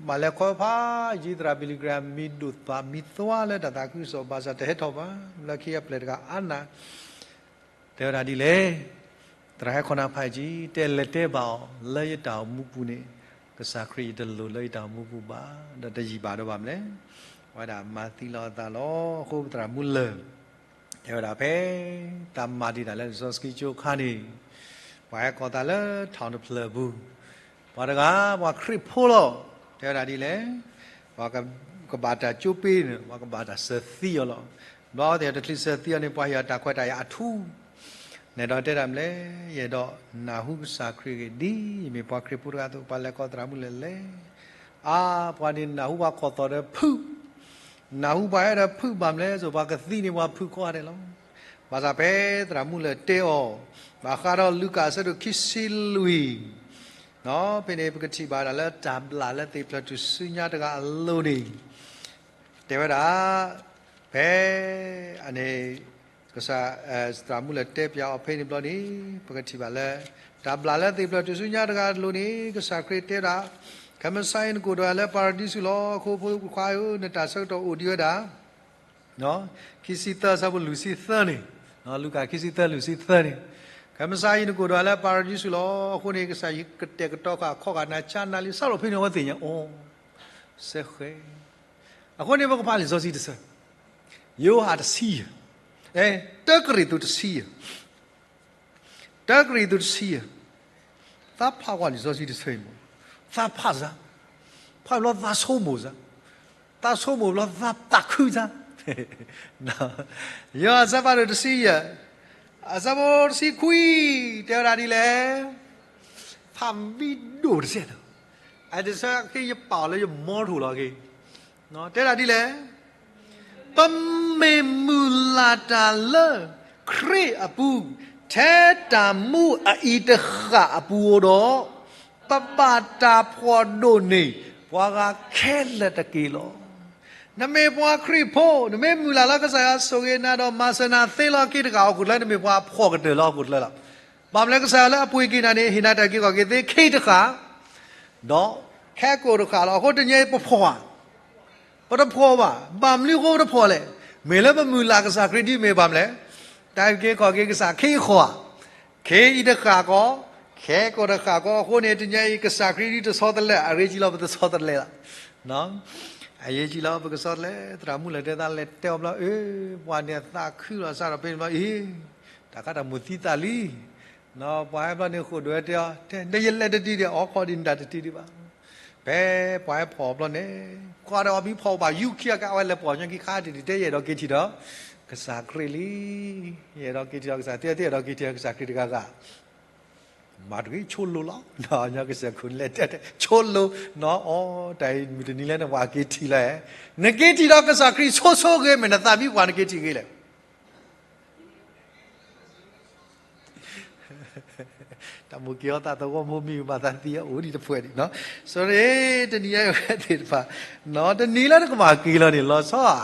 ဘၣ်လဲၤခီဖးယံၤ သရၣ် Billy Graham မံၤဒိၣ်သးမံၤသွါလၢတၢ်သးခုကစီၣ် ဘၣ်ဆၣ်တဟဲထီၣ်ဘၣ် လၢခံအပျဲၢ်တဂၤအါနၢ် တဲဝဲဒၣ်ဒ်လဲၣ်, သရၣ်ဟဲခီနၤဖးယံၤ တဲလဲၤတဲဘၣ်အီၤ လၢယတၢ်အိၣ်မူပူၤန့ၣ် ကစၢ်ခရံာ်ယတလိၣ်လၢယတၢ်အိၣ်မူပူၤဘၣ်, ဒီးတယံာ်ဘၣ်ဒီးဘၣ်မနုၤလဲၣ်, အဝဲဒၣ်မၤသံလီၤအသးလီၤ. အဃိပသရၣ်မုၢ်လၢ် တဲဝဲဒၣ်ဖဲ သးမၤဒံးတၢ်လၢလံာ်စီဆှံကၠိအခါန့ၣ် ပှၤဟဲကိးသးလၢ ထောင်တဖျၢၣ်ပူၤ, ပှၤတဂၤ ပှၤခရံာ်ဖိလီၤ. တဲဝဲဒၣ်ဒ်လဲၣ်, ပှၤကဘၣ်တၢ်ကၠိပ့န့ၣ် ပှၤကဘၣ်တၢ်စၢၤသံအီၤလီၤ. ဘျီအဝဲသ့ၣ်တချုးစၢၤသံအီၤန့ၣ် ပှၤဟ့ၣ်အီၤတၢ်ခွဲးတၢ်ယာ်အထူ, နဲၣ်ဒီးတဲဒၣ်မနုၤလဲၣ်, ယအဲၣ်ဒိးနၢ်ဟူကစၢ်ခရံာ်အဂ့ၢ် ဒ်ယမ့ၢ်ပှၤခရံာ်ဖိတဂၤအသိး ပှၤလဲၤကိးသရၣ်မုၢ်လၢ်လဲၣ် အါ, ပှၤန့ၣ်နၢ်ဟူပှၤခိးသီၣ်ဒီးဖုး, နၢ်ဟူပှၤအဲၣ်ဒီးဖုး ဘၣ်မနုၤလဲၣ်, ပှၤကသံန့ၣ်ပှၤဖုးကိးဂၤဒဲးလီၤ. ဘၣ်ဆၣ်ဖဲသရၣ်မုၣ်လၢတဲအီၤ, ဘၣ်ဃးဒီးလူၤကၣ်အဆၢဒိၣ်ခံဆံလွံၢ်, ဖဲန့ၣ်ပကထံၣ်ဘၣ်ဒၣ်လၢတၢ်ဘျၣ်လၢသ့ၣ်ဖျၢၣ်ထူၣ်စုညါတဂၤအလိၤန့ၣ်, တဲဝဲဒၣ်, ဖဲ, အန့ၣ်, ကစၢ်, သရၣ်မုၣ်လၢတဲပၠးအီၤဖဲန့ၣ်ဘျီန့ၣ်, ပကထံၣ်ဘၣ်လၢ, တၢ်ဘျၣ်လၢသ့ၣ်ဖျၢၣ်ထူၣ်စုညါတဂၤအလိၤန့ၣ် ကစၢ်ခရံာ်တဲဒၣ်, ခဲမုၢ်ဆါအံၤနကိၣ်ဒွးလၢပၤရဒံစူၤလီၤ. အဃိဖိခွါဧၢ, နတၢ်ဆၢကတီၢ်အိၣ်ဒံးဝဲဒၣ် ခံဆံသၢဆၢဖိလွံၢ်ဆံသၢန့ၣ်, လူၤကၣ်ခံဆံသၢလွံၢ်ဆံသၢန့ၣ်, ခဲမုၢ်ဆါအံၤနကိၣ်ဒွးလၢပၤရဒံစူၤလီၤ. အဃိန့ၣ် ကစၢ်ယွၤကတဲာ်ကတီၤဃာ်ခီဂာ်နၤဆါနၤလံ စးထီၣ်ဖဲန့ၣ်အဝဲသ့ၣ်ညါအီၤ, စဲဃဲ အဃိန့ၣ် ပကဖးလံာ်စီဆှံတဆၢ, ယိၤဟၣ်တဆံယဲၢ်, တၢကရံၣ်သူးတဆံယဲၢ်, တၢကရံၣ်သူးတဆံယဲၢ်, သးဖးကွၢ်လံာ်စီဆှံတဆၢအံၤမး, သးဖးစၢ်, ဖးဘျီသးဆိကမိၣ်စၢ်, သးဆိကမိၣ်ဘျီသးသးခုစၢ်, ယိၤဟၣ်အဆၢဖးဒိၣ်တဆံယဲၢ်, အဆၢဖိတဆံခွံ, တဲဝဲဒၣ်ဒ်လဲၣ်, ဖးမံဒိၣ်တစဲးလီၤ, အတဆၢက့ယပာ်အီၤလၢယမီထိၣ်လီၤက့ၤ, တဲဒၣ်ဒ်လဲၣ်, ပမ့ၢ်မုၢ်လၢ်တၢ်လၢခရံာ်အပူၤ, ထဲတၢ်မူအအံၤတဃၣ်အပူၤဧိၤဒီး, ပဘၣ်တၢ်ဖှီၣ်ဒိၣ်န့ၢ်ပှၤဂၤခဲလၢာ်တက့ၢ်လီၤ. နမ့ၢ်ပှၤခရံာ်ဖိ, နမ့ၢ်မုၢ်လၢ်လၢကစၢ်ယွၤဆိၣ်ဂ့ၤနၤဒီးမၤစၢၤနၤသ့လီၤက့ၤတဂၤအီၤခိၣ်ကျၢၢ်, နမ့ၢ်ပှၤဖှီၣ်ကတၢၢ်လၢအီၤခိၣ်ကျၢၢ်လီၤ. ဘၣ်မနုၤလဲၣ်, ကစၢ်ယွၤလၢအပှ့ၤက့ၤနၤန့ၣ် ဟ့ၣ်နၤတၢ်အုၣ်က့ၤခီၣ်က့ၤသ့ခံတဃၣ်, ဒီးခဲကိာ်တဃၣ်လီၤ. အဃိတနံၤအံၤပဖှီၣ်ဧါ, ပတဖှီၣ်ဘၣ်. ဘၣ်မနုၤအဃိပတဖှီၣ်လဲၣ်. မ့ၢ်လၢပမုၢ်လၢ်ကစၢ်ခရံာ်ဒ်မ့ၢ်ဘၣ်မနုၤလဲၣ်, တၢ်အုၣ်က့ၤခီၣ်က့ၤကစၢ်ခံဃီဧါ, ခံအံၤတဃၣ်ကီ, ခဲကိာ်တဃၣ်ကီ. အဃိန့ၣ် တနံၤအံၤ ကစၢ်ခရံာ်ဒ်တဆီတလဲ, အရေးကြီးလီၤပတဆီတလဲလီၤ. အရေးကြီးလီၤပကဆီတလဲ. သရၣ်မုၣ်လၢတဲသးလဲၤတဲအီၤဘျီ, အၢ, ပှၤန့ၣ်အသးခုလီၤစးထီၣ်ဖဲန့ၣ်ဘျီ, အ့, တၢ်ခါတၢ်မိၣ်သံသးလံ. ပှၤဟဲဘျီန့ၣ်ဃိာ်ဒိၣ်ဝဲတဲအီၤ, တဲ, ဒီးယလဲၤတတုၤဒံး, အီခီဒံးနတၢ်တတုၤဒံးဘၣ်. ဖဲပှၤဟဲဖီၣ်အီၤဘျီန့ၣ်, ကွၢ်ဒီးအီၤမံဖီၣ်ဘၣ် ယူခံအကါ အဝဲလဲၤပိာ်ညီခံခါတံၢ်တံၢ် တဲယအဲၣ်ဒိးက့ၤထံၣ်ဒီးကစၢ်ခရံာ်လံ. ယအဲၣ်ဒိးက့ၤထံၣ်ဒီးကစၢ်, တဲ, တဲအဲၣ်ဒိးက့ၤထံၣ်ဒီးကစၢ်ခရံာ်တဂၤဂၤ မၤတဂ့ၤ, ဆိလိာ်လီၤ. ညီကစၢ်ခိၣ်နလဲၤတဲတဲ, ဆိလိာ်, နီၢ်အီၤ, တၢ်အံၤမုၢ်တနံၤလၢနပှၤက့ၤထံၣ်လီၤ. နက့ၤထံၣ်ဒီးကစၢ်ခရံာ်ဆိဆိဂ့ၤ, မ့ၢ်နသးမံပှၤနက့ၤထံၣ်ဂ့ၤလဲၣ်. တၢ်မိၣ်က့ၤအီၤသးသဝီမိၢ်မံၤမၤသးသံအအိၣ်ဒံးတဖှဲးဒံး, ဆိန့ၣ် တနံၤအံၤဝဲသ့ၣ်တဖၣ်, တနံၤလၢနကမၤက့ၤလီၤန့ၣ် လီၤဆီဧါ.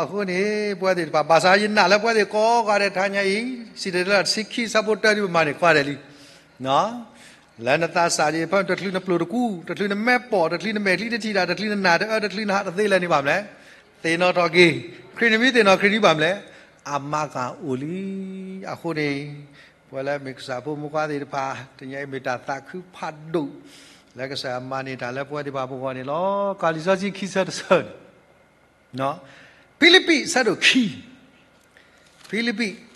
အဃိန့ၣ် ပဝဲသ့ၣ်တဖၣ် ဘၣ်ဆၣ်ယနာ်လၢပဝဲသ့ၣ်ကိးဂၤဒဲးတဟါညါအံၤ, စံၣ်တဲၤတဲလီၤတဆံခံဆၢဖိတၢဒ်ပမၤန့ၢ်ကွၢ်ဒဲးလံ လၢနသးစၢ်ဒံးဖဲတချုးနပျိၢ်တကူ, တချုးနမဲာ်ပိာ်, တချုးနမဲာ်ချံတထံၣ်တၢ်, တချုးနနၢ်တအၢ, တချုးနဟးတသ့လၢၤန့ၣ်ဘၣ်မနုၤလဲၣ်, သ့ၣ်နီၣ်ထီၣ်က့ၤ, ခရံာ်နမံသ့ၣ်နီၣ်ခရံာ်ဒံးဘၣ်မနုၤလဲၣ်, အမၤကၤအိၣ်လံ. အဃိန့ၣ် ပဝဲလၢမ့ၢ်ကစၢ်ဖိမုၣ်ခွါသ့ၣ်တဖၣ် တနံၤအံၤမ့ၢ်တၢ်သးခုဖးဒိၣ် လၢကစၢ်ယွၤမၤန့ၢ်တၢ်လၢပဝဲသ့ၣ်တဖၣ်ပဂီၢ်န့ၣ်လီၤ. ကၤလံာ်စီဆှံခံဆၢတဆၢန့ၣ် ဖံလံးပံးအဆၢဒိၣ်ခံ, ဖံလံးပံး,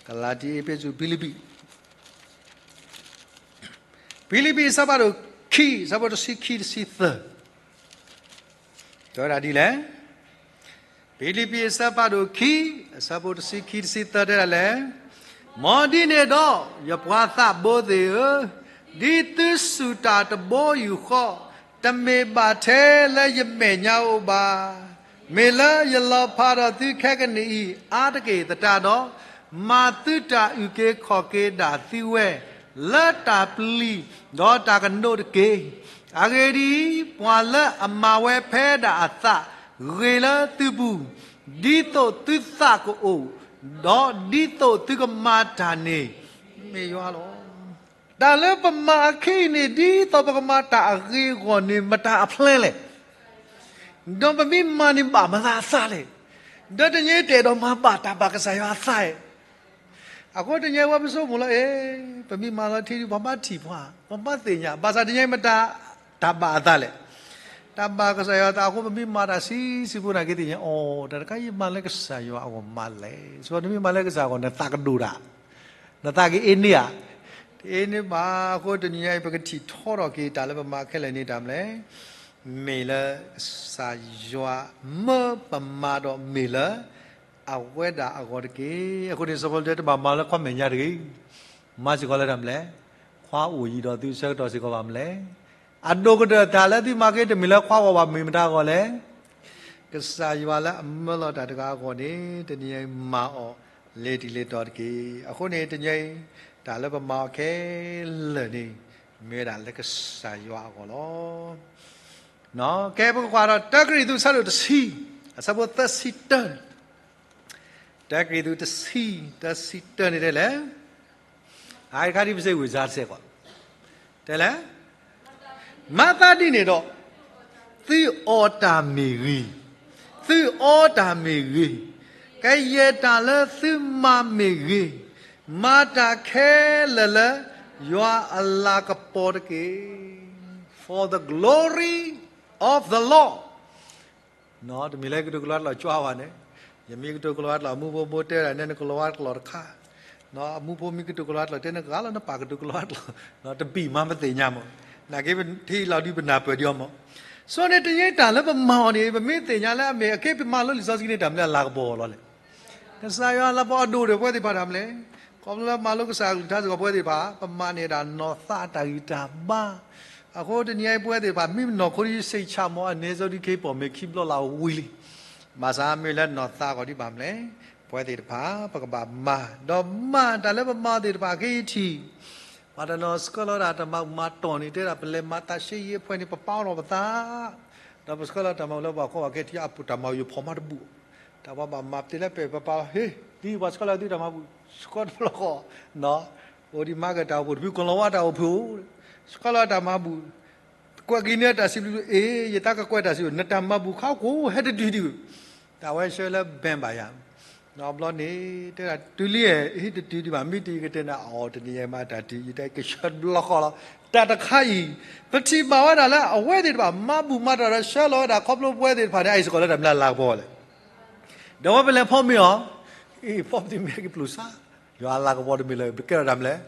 ကလၤတံ အ့းဖ့းစူး ဖံလံးပံး, ဖံလံးပံးအဆၢဖးဒိၣ်ခံ အဆၢဖိတဆံခံတဆံသၢ တဲဝဲဒၣ်ဒ်လဲၣ်. ဖံလံးပံးအဆၢဖးဒိၣ်ခံ အဆၢဖိတဆံခံတဆံသၢတဲဒၣ်လဲၣ်, မ်ဒ်န့ၣ်ဒီး ယပှၤသးဘိသ့ၣ်ဧၢ, ဒ်သုစူၢ်တၢ်တဘိယူၢ်ဃီ, တမ့ၢ်ဘၣ်ထဲလၢယမဲာ်ညါဧိၤဘၣ်. မ့ၢ်လၢယလီၤဖးဒီးသုခဲကနံၣ်အံၤ အါတက့ၢ်သတးဒီး, မၤသုတၢ်အုၣ်က့ၤခီၣ်က့ၤဒၣ်သုဝဲ လၢတၢ်ပျံၤဒီးတၢ်ကနိးတက့ၢ်. အဂ့ၢ်ဒ်အံၤ, ပှၤလၢအမၤဝဲဖဲဒၣ်အသးဂ့ၤလၢသုပူၤ, ဒ်သိးသုသးကအိၣ်, ဒီးဒ်သိးသုကမၤတၢ်န့ၣ် မ့ၢ်ယွၤလီၤ. တၢ်လၢပမၤအခံအံၤန့ၣ် ဒ်သိးပကမၤတၢ်အဂ့ၤအဂီၢ်န့ၣ် မတၤအplanလဲၣ်. ဒီးပမ့ၢ်မၤန့ၣ်ဘၣ်မတၤအသးလဲၣ်. ဒီးတနံၤအံၤတအဲၣ်ဒိးမၤဘၣ်တၢ်ဘၣ်ကစၢ်ယွၤအသးဧါ. အဃိတနံၤအံၤဝဲပဆိကမိၣ်လၢ အ့, ပမ့ၢ်မၤလီၤထံဒံး ပှၤဘၣ်ထံၣ်ပှၤ, ပှၤဘၣ်သ့ၣ်ညါ, ဘၣ်ဆၣ်တနံၤအံၤမတၤ တၢ်ဘၣ်အသးလဲၣ်. တၢ်ဘၣ်ကစၢ်ယွၤအသးအဃိ ပမ့ၢ်မၤတၢ်ဆံးဆံးဖိန့ၣ်က့ၤသ့ၣ်ညါ, အိ, တၢ်တခါအံၤမၤလၢကစၢ်ယွၤအဂီၢ်မးလဲၣ်. ဆိနမ့ၢ်မၤလၢကစၢ်အဂီၢ် နသးကဒိၣ်တၢ်, နသးကအ့န့ၢ်ဧါ. တအ့န့ၢ်ဘၣ်. အဃိတနံၤအံၤ ပကထံၣ်ထီထီၣ်က့ၤတၢ်လၢပမၤခဲလၢာ်န့ၣ်တၢ်မနုၤလဲၣ်. မ့ၢ်လၢကစၢ်ယွၤမၢပမၤဒီးမ့ၢ်လၢအဝဲဒၣ်အဂီၢ်တက့ၢ်. အဃိန့ၣ် စီၤပီလူးတဲတဘၣ်မၤလၢခွါမဲာ်ညါတဂ့ၤ. မၤစ့ၢ်ကီးလၢတၢ်မနုၤလဲၣ်. ခွါအိၣ်ယံၤဒီးသုဆၢကတီၢ်စ့ၢ်ကီးဘၣ်မနုၤလဲၣ်. အဒိၣ်ကတၢၢ်တၢ်လၢသုမၤက့ၤတမ့ၢ်လၢခွါဂီၢ်ဘၣ် မ့ၢ်မတၤဂီၢ်လဲၣ်. ကစၢ်ယွၤလၢအမၢလီၤတၢ်တဂၤအဂီၢ်န့ၣ် တနံၤအံၤမၤအီၤလ့ၤတံၢ်လ့ၤတီၤတက့ၢ်. အဃိန့ၣ် တနံၤအံၤ တၢ်လၢပမၤအီၤခဲလၢာ်န့ၣ် မ့ၢ်ဝဲဒၣ်လၢကစၢ်ယွၤအဂီၢ်လီၤ. ကဲ ပကကွၢ်ဒီး တၢကရံၣ်သူး အဆၢဒိၣ်တဆံ, အဆၢဖိသၢဆံတၢ, တၢကရံၣ်သူး တဆံ, သၢဆံတၢန့ၣ်တဲလဲၣ်. အအံၤတခါဒ်ပစ့ဝံၤစါတစဲးကွၢ်, တဲလဲၣ်. မၤသးဒ်န့ၣ်ဒီး သုအီၣ်တၢ်မ့ၢ်ဂ့ၤ, သုအီတၢ်မ့ၢ်ဂ့ၤ, ကယဲၢ်တၢ်လၢသုမၤမ့ၢ်ဂ့ၤ, မၤတၢ်ခဲလၢာ်လၢယွၤအလၤကပီၤတက့ၢ်. For the glory of the Lord. တမ့ၢ်လၢကတိၤကလီတလီၤကွၢ်ဝဲန့ၣ်, ယမ့ၢ်ကတိၤကလီတလီၤ အမူဖိဖိတဲဒၣ်နဲနကလီတလီၤတခါ, အမူဖိမ့ၢ်ကတိၤကလီတလီၤ တဲနကလီနပာ်ကတိၤကလီတလီၤ, တဘံၣ်မၤပသ့ၣ်ညါမး, နာ်က့ထံလီၤဒုးပနၢ်ပၢၢ်ဒံးအီၤမး. ဆိန့ၣ်တယ့တၢ်လၢပမၤအီၤန့ၣ် ပမ့ၢ်သ့ၣ်ညါလၢအမ့ၢ်အက့ပမၤလိလံာ်စီဆှံန့ၣ် တၢ်မနုၤအလၤကပီၤလီၤလဲၣ်. ကစၢ်ယွၤအလၤကပီၤအဒိၣ်ဒီးပဝဲသ့ၣ်တဖၣ်တၢ်မနုၤလဲၣ်. ခီဖျိလၢမၤလိကစၢ်အကလုၢ်ကထါစ့ၢ်ကီး ပဝဲသ့ၣ်တဖၣ် ပမၤန့ၢ်ဒၣ်နီၢ်သးအတၢ်ဂံၢ်တၢ်ဘါ, အဃိတနံၤအံၤပဝဲသ့ၣ်တဖၣ် မ့ၢ်နီၢ်ခိဒ်ယစ့ၣ်ဆၣ်မး အန့ၣ်စီဒုးက့ၤပိာ်မ့ၢ်ခံဘျီလၢအဝံၤလံ. ဘၣ်ဆၣ်မ့ၢ်လၢနီၢ်သးအဂီၢ်ဒ်ဘၣ်မနုၤလဲၣ်, ပဝဲသ့ၣ်တဖၣ် ပကဘၣ်မၤ, ဒီးမၤတၢ်လၢပမၤသ့ၣ်တဖၣ်က့ၤထံၣ်, ပှၤတနီၤဆှၢလီၤဝဲဒၣ်တၢ်မၤဘူၣ်မၤတီၢ်န့ၣ် တဲဒၣ်ပလဲၤမၤသးရှဲယံၤအဖှဲၣ်န့ၣ် ပပာ်အီၤလီၤပသး, ဒီးပဆှၢလီၤတၢ်မၤဘူၣ်လၢပှၤကီၢ်ပှၤခဲထံအပူၤ တၢ်မၤဘူၣ်ယဖီၣ်မၤတဘူၣ်, တၢ်ပှၤဘၣ်မၤပတ့ၢ်လၢပဲာ်ပပာ်အီၤ ဟ့ၣ်, ဒ်ပှၤဆှၢလီၤသုတၢ်မၤဘူၣ် ဆှၢတဘျီဃီ, အိၣ်ဒံးမၤက့ၤတၢ်အိၣ်ဖှိၣ်တဖု ကလီၤဝါတၢ်အိၣ်ဖှိၣ်, ဆှၢလီၤတၢ်မၤဘူၣ်, ကွဲးက့ၤန့ၢ်တၢ်စံးဘျုး, အ့ ယတၢ်ကကွဲးတၢ်စံးဘျုး နတၢ်မၤဘူၣ်ခါကိးဟဲတတုၤဒံး, တၢ်ဝဲဆှၢလၢ bank ဘၣ်ယၤ, ဘျီန့ၣ် တဲဒၣ်တုၤလံ, ဟ့ၣ်တတုၤဒံးဘၣ် မ့ၢ်တုၤယကတဲနၤအီၤ တနံၤယဲမၤတၢ်တုၤ ယတဲကဆှၢတဘျီဃီလီၤ. တၢ်တခါအံၤ ပထံၣ်ဘၣ်ဝဲဒၣ်လၢအဝဲသ့ၣ်တဖၣ် မၤဘူၣ်မၤတီၢ်ဒီးဆှၢလီၤဝဲဒၣ်ခီဖျိပဝဲသ့ၣ်တဖၣ်န့ၣ် အအံၤစ့ၢ်ကီးလၢတၢ်မနုၤအလၤကပီၤလဲၣ်. ဒီးဝဲပလဲၤဖီမ့ၤအီၤ, အ့ ဖီမ့ၤတမ့ၢ်ကပျူၤစါ, ယွၤအလၤကပီၤတမ့ၢ်လၢ ပကဲထီၣ်တၢ်မနုၤလဲၣ်,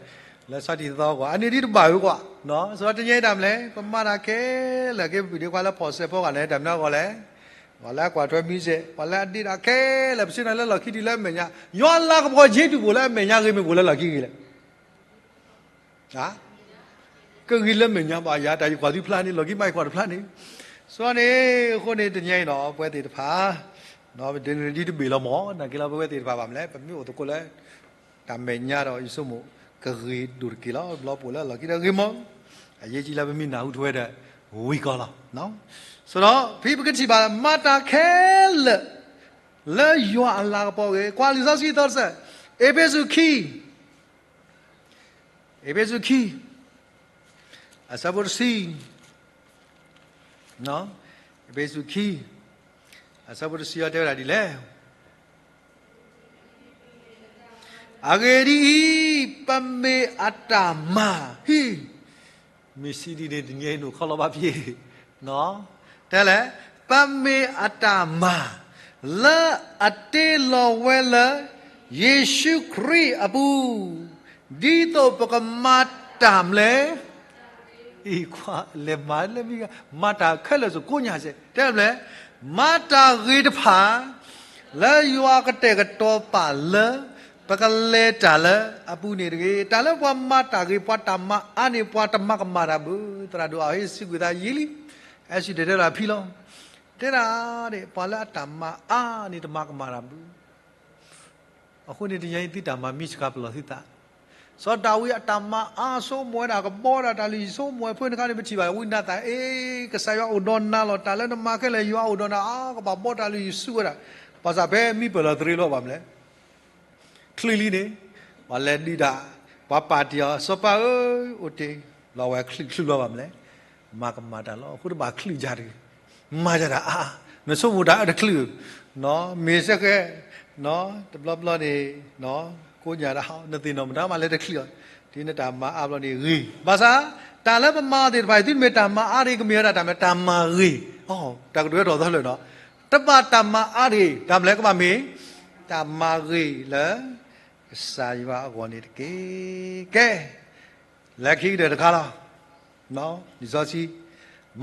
လၢဆီတံၢ်သီကွၢ် အန့ၣ်ဒ်တဘၣ်ဝဲကွၢ်, စးတနံၤအံၤတၢ်မနုၤလဲၣ် ပမၤတၢ်ခဲလၢာ်က့ၤပပုၢ်ဒ့ခွါလၢဖီၣ်စဲးဖီဂာ်န့ၣ် တၢ်မနုၤအဂီၢ်လဲၣ်, ပှၤလၢအကွၢ်ထွဲ music ပှၤလၢအဒ့တၢ်ခဲလၢာ် ပဆ့ၣ်နီၤလၢလီၢ်ခံတုၤလၢအမဲာ်ညါ, ယွၤအလၤကပီၤက့ၤတုၤဘၣ်လၢအမဲာ်ညါဂ့ၤ မ့ၢ်ဘၣ်လၢလီၢ်ခံဂ့ၤလဲၣ် ကဂ့ၤလၢမဲာ်ညါဘၣ်ယၤ တၢ်ယကွၢ်သုဖျါန့ၣ် လီၢ်ခံမးယကွၢ်တဖျါန့ၣ်, စးန့ၣ် အဃိန့ၣ်တနံၤအံၤနီၤ ပဝဲသ့ၣ်တဖၣ်, ဒ်တဘ့ၣ်လီၤမး နာ်က့လီၤ ပဝဲသ့ၣ်တဖၣ်ဘၣ်မနုၤလဲၣ် ပမ့ၢ်အိၣ်သကိးလၢ တၢ်မဲာ်ညါဒီး ယဆိကမိၣ် ကဂ့ၤဒိၣ်တက့ၢ်လီၤ ဘျီပအိၣ်လၢလီၢ်ခံဒီးဂ့ၤမး, အရေးကြီးလၢပမ့ၢ်နၢ်ဟူထဝဲဒီး ဝံၤကီလီၤ, စးဒီး ဖဲပကထံၣ်ဘၣ် မၤတၢ်ခဲလၢာ် လၢယွၤအလၤကပီၤဂ့ၤ ကွၢ်လံာ်စီဆှံသီတစဲး, အ့းဖ့းစူးခံ အ့းဖ့းစူးခံ အဆၢဖိတဆံ, အ့းဖ့းစူးခံ အဆၢဖိတဆံအံၤတဲဝဲဒၣ်ဒ်လဲၣ်, အဂ့ၢ်ဒ်အံၤ, ပမ့ၢ်အတၢ်မၤ ဟံၣ် မ့ၢ်စံးဒ်န့ၣ် တနံၤအံၤန့ၣ် ခီလီၤဘၣ်ဖဲ တဲလဲၣ်, ပမ့ၢ်အတၢ်မၤ လၢအတ့လီၤဝဲလၢ ယ့ၣ်ၡူးခရံာ်အပူၤ, ဒ်သိးပကမၤတၢ်မနုၤလဲၣ်, အံၤ လဲၤမၤလၢမံၤဂၤ မၤတၢ်ခဲလၢာ်စ့ၢ်ကိးညါစဲး တဲလဲၣ်, မၤတၢ်ဂ့ၤတဖၣ် လၢယွၤကတဲာ်ကတီၤပာ်လၢ ပကလဲၤတၢ်လၢအပူၤန့ၣ်တဂ့ၤ. တၢ်လၢပှၤမၤတၢ်ဂ့ၤ ပှၤတၢ်မၤအါန့ၣ် ပှၤတမၤကမၣ်တၢ်ဘၣ်. သရၣ်ဒိၣ်အဟ့ၣ်စံးကွံာ်သးယံာ်လံ, အဲၣ်စံးတဲတဲလီၤဖံလီၤ. တဲဒၣ် ပှၤလၢအတၢ်မၤအါန့ၣ် တမၤကမၣ်တၢ်ဘၣ်. အဃိန့ၣ် တနံၤအံၤသုတၢ်မၤမံစှၤပလီၢ်သုသး. စီၤဒၤဝံးအတၢ်မၤအါ ဆိကမိၣ်ဝဲဒၣ်ကဘီတၢ်လၢယဆိကမိၣ်ဝဲဖဲန့ၣ်အခါန့ၣ် ပထံၣ်ဘၣ်ဝံနၤသၣ် အ့ ကစၢ်ယွၤအိၣ်ဒီးနၤလီၤ. တၢ်လၢနမၤခဲလၢာ် ယွၤအိၣ်ဒီးနၤ အါ ကဘၣ်ဘီတၢ်လၢယစူၢ်ဝဲဒၣ်. ဘၣ်ဆၣ်ဖဲမံပၢၢ်လီၤတရံးလီၤဘၣ်မနုၤလဲၣ် ချံလံန့ၣ် ပှၤလဲၤဒုးတၢ် ပှၤပာ်တ့ၢ်အီၤ စီၤပၤဧၢ အိၣ်တ့ၢ် လီၤဝဲချုးချုးလီၤဘၣ်မနုၤလဲၣ်. မၤကမၣ်တၢ်လီၤ. အဃိတဘၣ်ချုးယၤတဂ့ၤ. မၤယၤတၢ်အါအါ နဆိကမိၣ်တၢ်အၢတချုး မ့ၢ်စ့ၢ်ကီး တဘျီဘျီန့ၣ် ကိးညါတၢ် နသ့ၣ်နီၣ်မတၤမးလဲၤတချုးအီၤ ဒ်နတၢ်မၤအါဘျီန့ၣ်ဂ့ၤ. ဘၣ်ဆၣ် တၢ်လၢပမၤသ့ၣ်တဖၣ်အံၤ သုတမ့ၢ်တၢ်မၤအါတဂ့ၤ ကမ့ၢ်ဝဲဒၣ်တၢ်မနုၤ တၢ်မၤဂ့ၤ. အိ တၢ်ကတိၤထီၣ်သီလၢာ်နီၤ တဘၣ်တၢ်မၤအါတဂ့ၤ တၢ်မနုၤလဲၣ် ကဘၣ်မ့ၢ် တၢ်မၤဂ့ၤလၢ ကစၢ်ယွၤအဂီၢ်န့ၣ်တက့ၢ်. ကဲ လၢခံကတၢၢ်တခါလီၤ. လံာ်စီဆှံ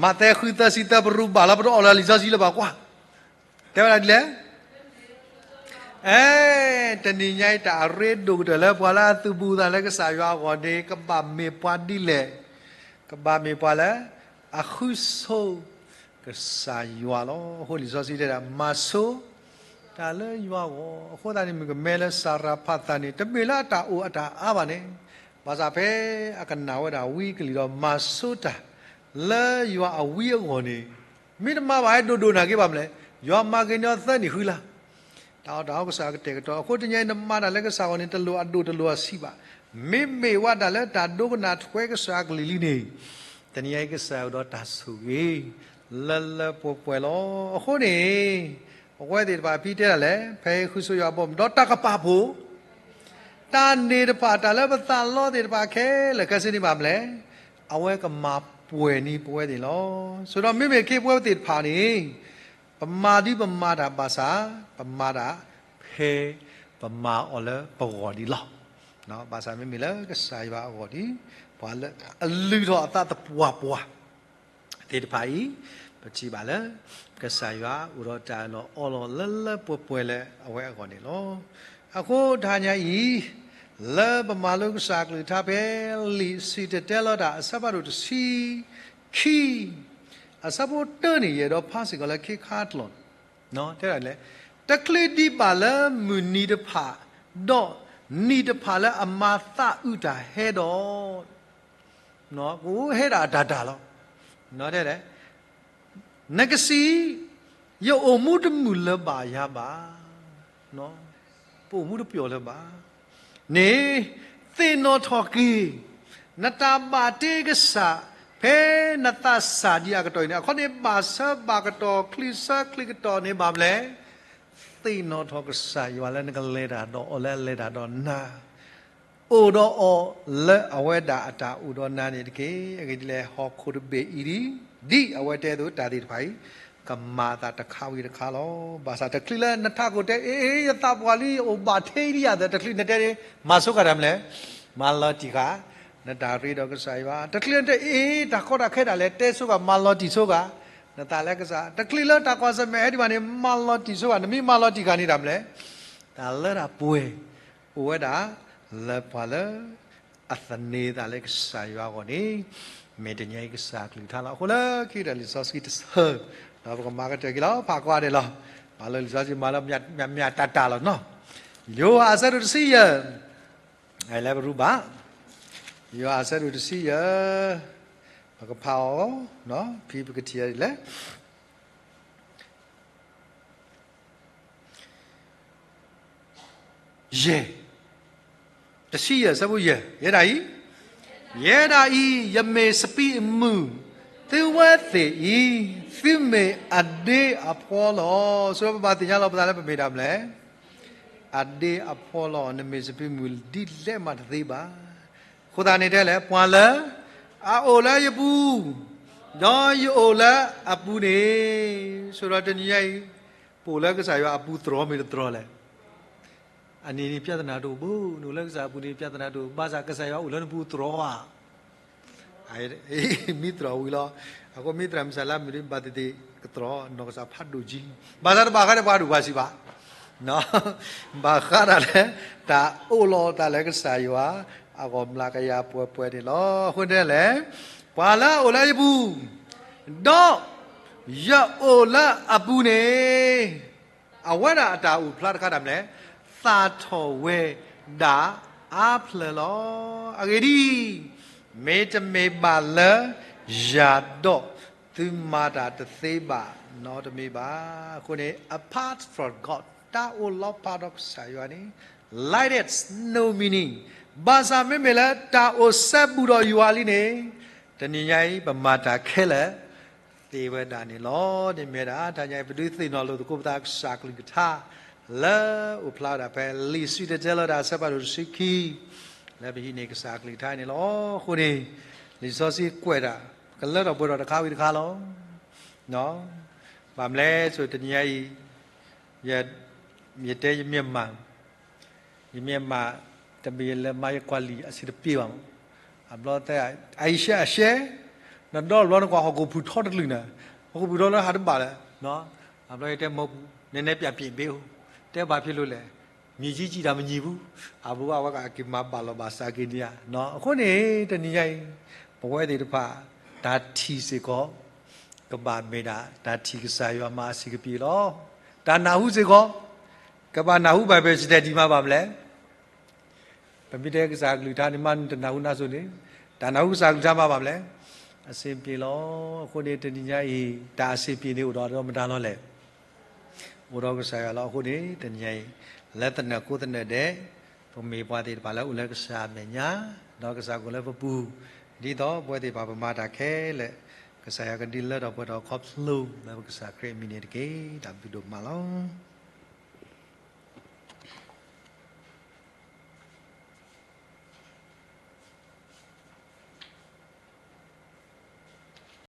မးသဲဃုသၢဆံသၢ ပရူးဘၣ်လီၤ ပတအီၣ်လၢလံာ်စီဆှံလၢပှၤကွၢ် တဲဝဲဒၣ်ဒ်လဲၣ်. အဲ တနံၤညါအံၤ တၢ်အရ့ဒိၣ်ကတၢၢ်လၢပှၤလၢအသုးဘူးသးလၢကစၢ်ယွၤအဂီၢ်န့ၣ် ကဘၣ်မ့ၢ်ပှၤဒ်လဲၣ်. ကဘၣ်မ့ၢ်ပှၤလၢ အဃုဆိကစၢ်ယွၤလီၤ. အဃိလံာ်စီဆှံတဲဒၣ် မၤဆိတၢ်လၢယွၤအဂီၢ်. အဃိသတးန့ၣ် မုၣ်ကမဲလၢစၤရၤဖးသးန့ၣ် တမ့ၢ်လၢအတၢ်အိၣ်အတၢ်အါဘၣ်န့ၣ်, ဘၣ်ဆၣ်ဖဲအကနၣ်ဝဲဒၣ်ဝံကလံၤဒီး မၤဆိတၢ်လၢယွၤအဝံအဂီၢ်န့ၣ်, မ့ၢ်တမၤဘၣ်ဟဲဒိၣ်ဒိၣ်နာ်က့ဘၣ်မနုၤလဲၣ်, ယွၤမၤက့ၤန့ၢ်အီၤသၢနံၣ်ဃုလါ တၢ်အီၣ်တၢ်အီကစၢ်ကတဲာ်ကတီၤ. အဃိတနံၤအံၤနမၤတၢ်လၢကစၢ်အဂီၢ်န့ၣ် တလိၣ်အဒိၣ်တလိၣ်အဆံးဘၣ်. မ့မ့ၢ်ဝဲဒၣ်လၢတၢ်ဒိကနၣ်ထွဲကစၢ်အကလုၢ်လံန့ၣ်, တနံၤအံၤကစၢ်ယွၤအိၣ်ဒီးတၢ်ဆိၣ်ဂ့ၤ လၢလၢပှဲၤပှဲၤလီၤ. အဃိန့ၣ် ပဝဲသ့ၣ်တဖၣ်ဖဲတဲဒၣ်လဲၣ်, ဖဲဃုဆိယွၤအဘီအမုၢ် ဒီးတၢ်ကပာ်ဖှိၣ် တၢ်န့ၣ်တဖၣ် တၢ်လၢပသးလီသ့ၣ်တဖၣ်ခဲလၢာ်ခဲဆ့န့ၣ်ဘၣ်မနုၤလဲၣ်, အဝဲကမၤပှဲၤန့ၢ်ပဝဲသ့ၣ်လီၤ. ဆိဒီးမ့မ့ၢ်ခ့ပဝဲသ့ၣ်တဖၣ်န့ၣ် ပမၤဒ်ပမၤတၢ်ဘၣ်ဆၣ်, ပမၤတၢ်ဖဲပမၤအီၤလၢပဂီၢ်ဒံးလီၤ. ဘၣ်ဆၣ်မ့မ့ၢ်လၢကစၢ်ယွၤအဂီၢ်ဒံး, ပှၤလၢအလုၢ်ထီၣ်အသးသပှၢ်ပှၢ် သ့ၣ်တဖၣ်အံၤ, ပထံၣ်ဘၣ်လၢ ကစၢ်ယွၤအိၣ်ဒီးတၢ်အၢၣ်လီၤအီလီၤလၢလၢပှဲၤပှဲၤလၢအဝဲအဂီၢ်န့ၣ်လီၤ. အဃိတဟါညါအံၤ, လၢပမၤလိကစၢ်အကလုၢ်ကထါဖဲ လံာ်စံၣ်တဲၤတဲလီၤတၢ်အဆၢဖးဒိၣ်တဆံခံ အဆၢဖိတၢန့ၣ် ယအဲၣ်ဒိးဖးစ့ၢ်ကီးလၢခ့ခါတလီၢ်, တဲဒၣ်လဲၣ်, တချုးဒံးဘၣ်လၢမုၢ်နံၤတဖၣ်, ဒီးနံၣ်တဖၣ်လၢအမၤသးအုးတၢ်ဟဲဒီး ကဟဲဒၣ်အတၢ်တၢ်လီၤ. တဲဒၣ်, နကစံး, ယအိၣ်မူတမုာ်လၢၤဘၣ်ယၤဘၣ်, ပအိၣ်မူတပျီၣ်လၢၤဘၣ်. န့ၣ်, သ့ၣ်နီၣ်ထီၣ်က့ၤ နတၢ်ဘၣ်တ့ကစၢ် ဖဲနသးစၢ်ဒံးအကတီၢ်အံၤန့ၣ်, အခီန့ၣ် ဘၣ်ဆၢဘၣ်ကတီၢ် ချံဆၢချံကတီၢ်န့ၣ်ဘၣ်မနုၤလဲၣ်, သ့ၣ်နီၣ်ထီၣ်ကစၢ်ယွၤလၢနကလဲၤတၢ်ဒီးအီၤလၢအလဲၤတၢ်ဒီးနၤ အိၣ်ဒီးအီၤလၢအဝဲဒၣ်အတၢ်အိၣ်ဒီးနၤန့ၣ်တက့ၢ်. အဂ့ၢ်ဒ်လဲၣ်, ဟီၣ်ခိၣ်တဘ့ၣ်အံၤဒ်, ဒ်အဝဲတဲအသိး တၢ်သ့ၣ်တဖၣ်အံၤ ကမၤအသးတခါဝံၤတခါလီၤ. ဘၣ်ဆၣ်တချုးလၢနထးခိၣ်တဲ အ့ အ့ ယသးပှၢ်လံ ယအိၣ်ဘၣ်ထဲအံၤဒံးယၤဒီး တချုးနတဲန့ၣ် မၤဆိဃာ်တၢ်မနုၤလဲၣ်, မၤလီၤတံၢ်ဃာ် နတၢ်ရ့ဒီးကစၢ်ယွၤ. တချုးနတဲ အ့ တၢ်ကီတၢ်ခဲဒၣ်လဲာ် တဲဆိဃာ် မၤလီၤတံၢ်ဆိဃာ် နသးလၢကစၢ်. တချုးလၢတၢ်ကွၢ်ဆၢၣ်မဲာ်ဟဲဒံးဘၣ်န့ၣ် မၤလီၤတံၢ်ဆိဃာ်. နမ့ၢ်မၤလီၤတံၢ်ဃာ်န့ၣ်တၢ်မနုၤလဲၣ်, တၢ်လၢတၢ်ပှဲၤ အိၣ်ဝဲဒၣ်လၢပှၤလၢအသန့ၤသးလၢကစၢ်ယွၤအဂီၢ်န့ၣ်, မ့ၢ်တနံၤအံၤကစၢ်အကလုၢ်ကထါလီၤ. အဃိလၢခံဒီးလံာ်စီဆှံတဆၢ, ဒီးပကမၤကတၢၢ်က့ၤလီၤ. ဖးကွၢ်ဒဲးလီၤ. မၤလၢလံာ်စီဆှံမၤလၢမ့ၢ်မ့ၢ်တၢ်တၢ်လီၤနီၤ. ယိၤဟၣ်အဆၢဒိၣ်တဆံယဲၢ်, လၢပရူဘၣ်, ယိၤဟၣ်အဆၢဒိၣ်တဆံယဲၢ်, ပကဖးအီၤ, ဖံပကထံၣ်အီၤဒ်လဲၣ် ယဲၢ်, တဆံယဲၢ် ဆၢဖိယဲၢ်, ယဲဒၣ်အံၤ, ယဲဒၣ်အံၤ ယမ့ၢ်စပံးအမုၢ်သုဝဲသ့ၣ်အံၤ, သုမ့ၢ်အဒ့အဖှီလီၤ. ဆိပဘၣ်သ့ၣ်ညါလီၤပသးလၢပမ့ၢ်ဒၣ်မနုၤလဲၣ်, အဒ့အဖှီလီၤ. နမ့ၢ်စပံးမုၢ်ဒ်လဲၣ်မးတသ့ဘၣ်. အဃိသတးန့ၣ်တဲလဲၣ်, ပှၤလၢအအိၣ်လၢယပူၤ, ဒီးယအိၣ်လၢအပူၤန့ၣ်, ဆိဒီးတနံၤညါအံၤ, ပအိၣ်လၢကစၢ်ယွၤအပူၤတြီမ့ၢ်တတြီလဲၣ်. အန့ၣ်န့ၣ် ပြဿနာတအိၣ်ဘၣ်, နအိၣ်လၢကစၢ်အပူၤန့ၣ် ပြဿနာတအိၣ်, ဘၣ်ဆၣ်ကစၢ်ယွၤအိၣ်လၢနပူၤတြီဧါ. မ့ၢ်တြီဝံၤလီၤ. အဃိမ့ၢ်သရၣ်မုၣ်စၢ်လၢမုၢ်ဒီး ဘၣ်သ့ၣ်သ့ၣ်ကတြီ, နီၢ်ကစၢ်ဖးဒိၣ်ကံ, ဘၣ်ဆၣ်တဘၣ်ဃးဒီးပှၤဒိၣ်ပှၤဆံးဘၣ်. ဘၣ်ဃးဒၣ်လၢ တၢ်အိၣ်လီၤသးလၢကစၢ်ယွၤ အဂီၢ်မျးကယၤပှဲၤပှဲၤန့ၣ်လီၤ. အဃိန့ၣ်လဲၣ်, ပှၤလၢအအိၣ်လၢယပူၤ, ဒီးယအိၣ်လၢအပူၤန့ၣ် အဝဲဒၣ်အတၢ်အိၣ်ဖျါတခါဒၣ်မနုၤလဲၣ်, သၣ်ထီၣ်ဝဲဒၣ်အါဖျၢၣ်လီၤ. အဂ့ၢ်ဒ်အံၤ, မ့တမ့ၢ်ဘၣ်လၢယၤဒီး သုမၤတၢ်တသ့ဘၣ်နီတမံၤဘၣ်. အဃိန့ၣ် apart from God, တၢ်အိၣ်လီၤဖးဒီးကစၢ်ယွၤန့ၣ် life has no meaning. ဘၣ်ဆၣ်မ့မ့ၢ်လၢတၢ်အိၣ်စဲဘူးဒီးယွၤလံန့ၣ်, တနံၤညါအံၤ ပမၤတၢ်ခဲလၢာ် သ့ဝဲဒၣ်န့ၣ်လီၤ. ဒ်မ့ၢ်ဒၣ် တနံၤညါအံၤ ပဒုးသ့ၣ်နီၣ်လိာ်သကိးပသးကစၢ်ကလုၢ်ကထါ လၢအိၣ်ဖျါဝဲဒၣ်ဖဲလံာ်စံၣ်တဲၤတဲလီၤတၢ်အဆၢဖးဒိၣ်တဆံခံ လၢပဟံးန့ၢ်ကစၢ်ကလုၢ်ကထါန့ၣ်လီၤ. အဃိန့ၣ် လံာ်စီဆှံကွဲးတၢ် ကလၢထီၣ်ပှဲၤထီၣ်တခါဝံၤတခါလီၤ. ဘၣ်မနုၤလဲၣ်ဆိ တနံၤညါအံၤ ယတဲယမ့ၢ်မၤ ယမ့ၢ်မၤ တမ့ၢ်လၢမၤယကွၢ်လံာ်အဆံးတပ့ၤဘၣ်မး. အဘျီတဲ အအံၤရှဲအရှဲ, နဒီတဘျီနကွၢ်ဟီၣ်ခိၣ်ဖုၣ်ထီတကလုာ်န့ၣ်, ဟီၣ်ခိၣ်ဖုၣ်ထီလၢဟးတဘၣ်လၢၤ. အဘျီယတဲမိၢ်ပူၤ နနဲပျးပျ့ၤဘ့အိၣ်, တဲဘၣ်ဖဲလိာ်လဲၣ်, မြေကြီးကြည့်တာမမြင်ဘူး. အဘိအဝဲကက့ၤမၤဘၣ်လီၤဘၣ်စးက့ၤန့ၣ်ဧါ. အဃိန့ၣ် တနံၤညါအံၤ ပဝဲသ့ၣ်တဖၣ် တၢ်ထံၣ်စ့ၢ်ကီး ကဘၣ်မ့ၢ်ဒၣ် တၢ်ထံၣ်ကစၢ်ယွၤမၤအဆံးကပံာ်လီၤ. တၢ်နၢ်ဟူစ့ၢ်ကီး ကဘၣ်နၢ်ဟူ Bible study မၤဘၣ်မလဲၣ်. ပမ့ၢ်တဲကစၢ်ကလုၢ်ကထါန့ၣ် မ့ၢ်နတနၢ်ဟူနၢ်စိၤန့ၣ် တၢ်နၢ်ဟူကစၢ်ကလုၢ်ကထါမၤဘၣ်မလဲၣ်. အဆင်ပြေလီၤ. အဃိန့ၣ် တနံၤညါအံၤ တၢ်အဆင်ပြေန့ၣ်အိၣ်ဒီးမတၤလီၤလဲၣ်. အိၣ်ဒီးကစၢ်ယွၤလီၤ. အဃိန့ၣ် တနံၤညါအံၤ လၢသနၢၣ်ကိးသနၢၣ်ဒဲး ပမ့ၢ်ပှၤသ့ၣ်တဖၣ်လၢအိၣ်လၢကစၢ်အမဲာ်ညါ ဒီးကစၢ်ကအိၣ်လၢပပူၤ ဒ်သိးပဝဲသ့ၣ်တဖၣ်ပမၤတၢ်ခဲလၢာ် ကစၢ်ယွၤကဒုးလၢထီၣ်ပှဲၤထီၣ်ခီဖျိလၢပကစၢ်ခရံာ်အမံၤန့ၣ်တက့ၢ်. တၢ်ဘျုးဒိၣ်မးလီၤ.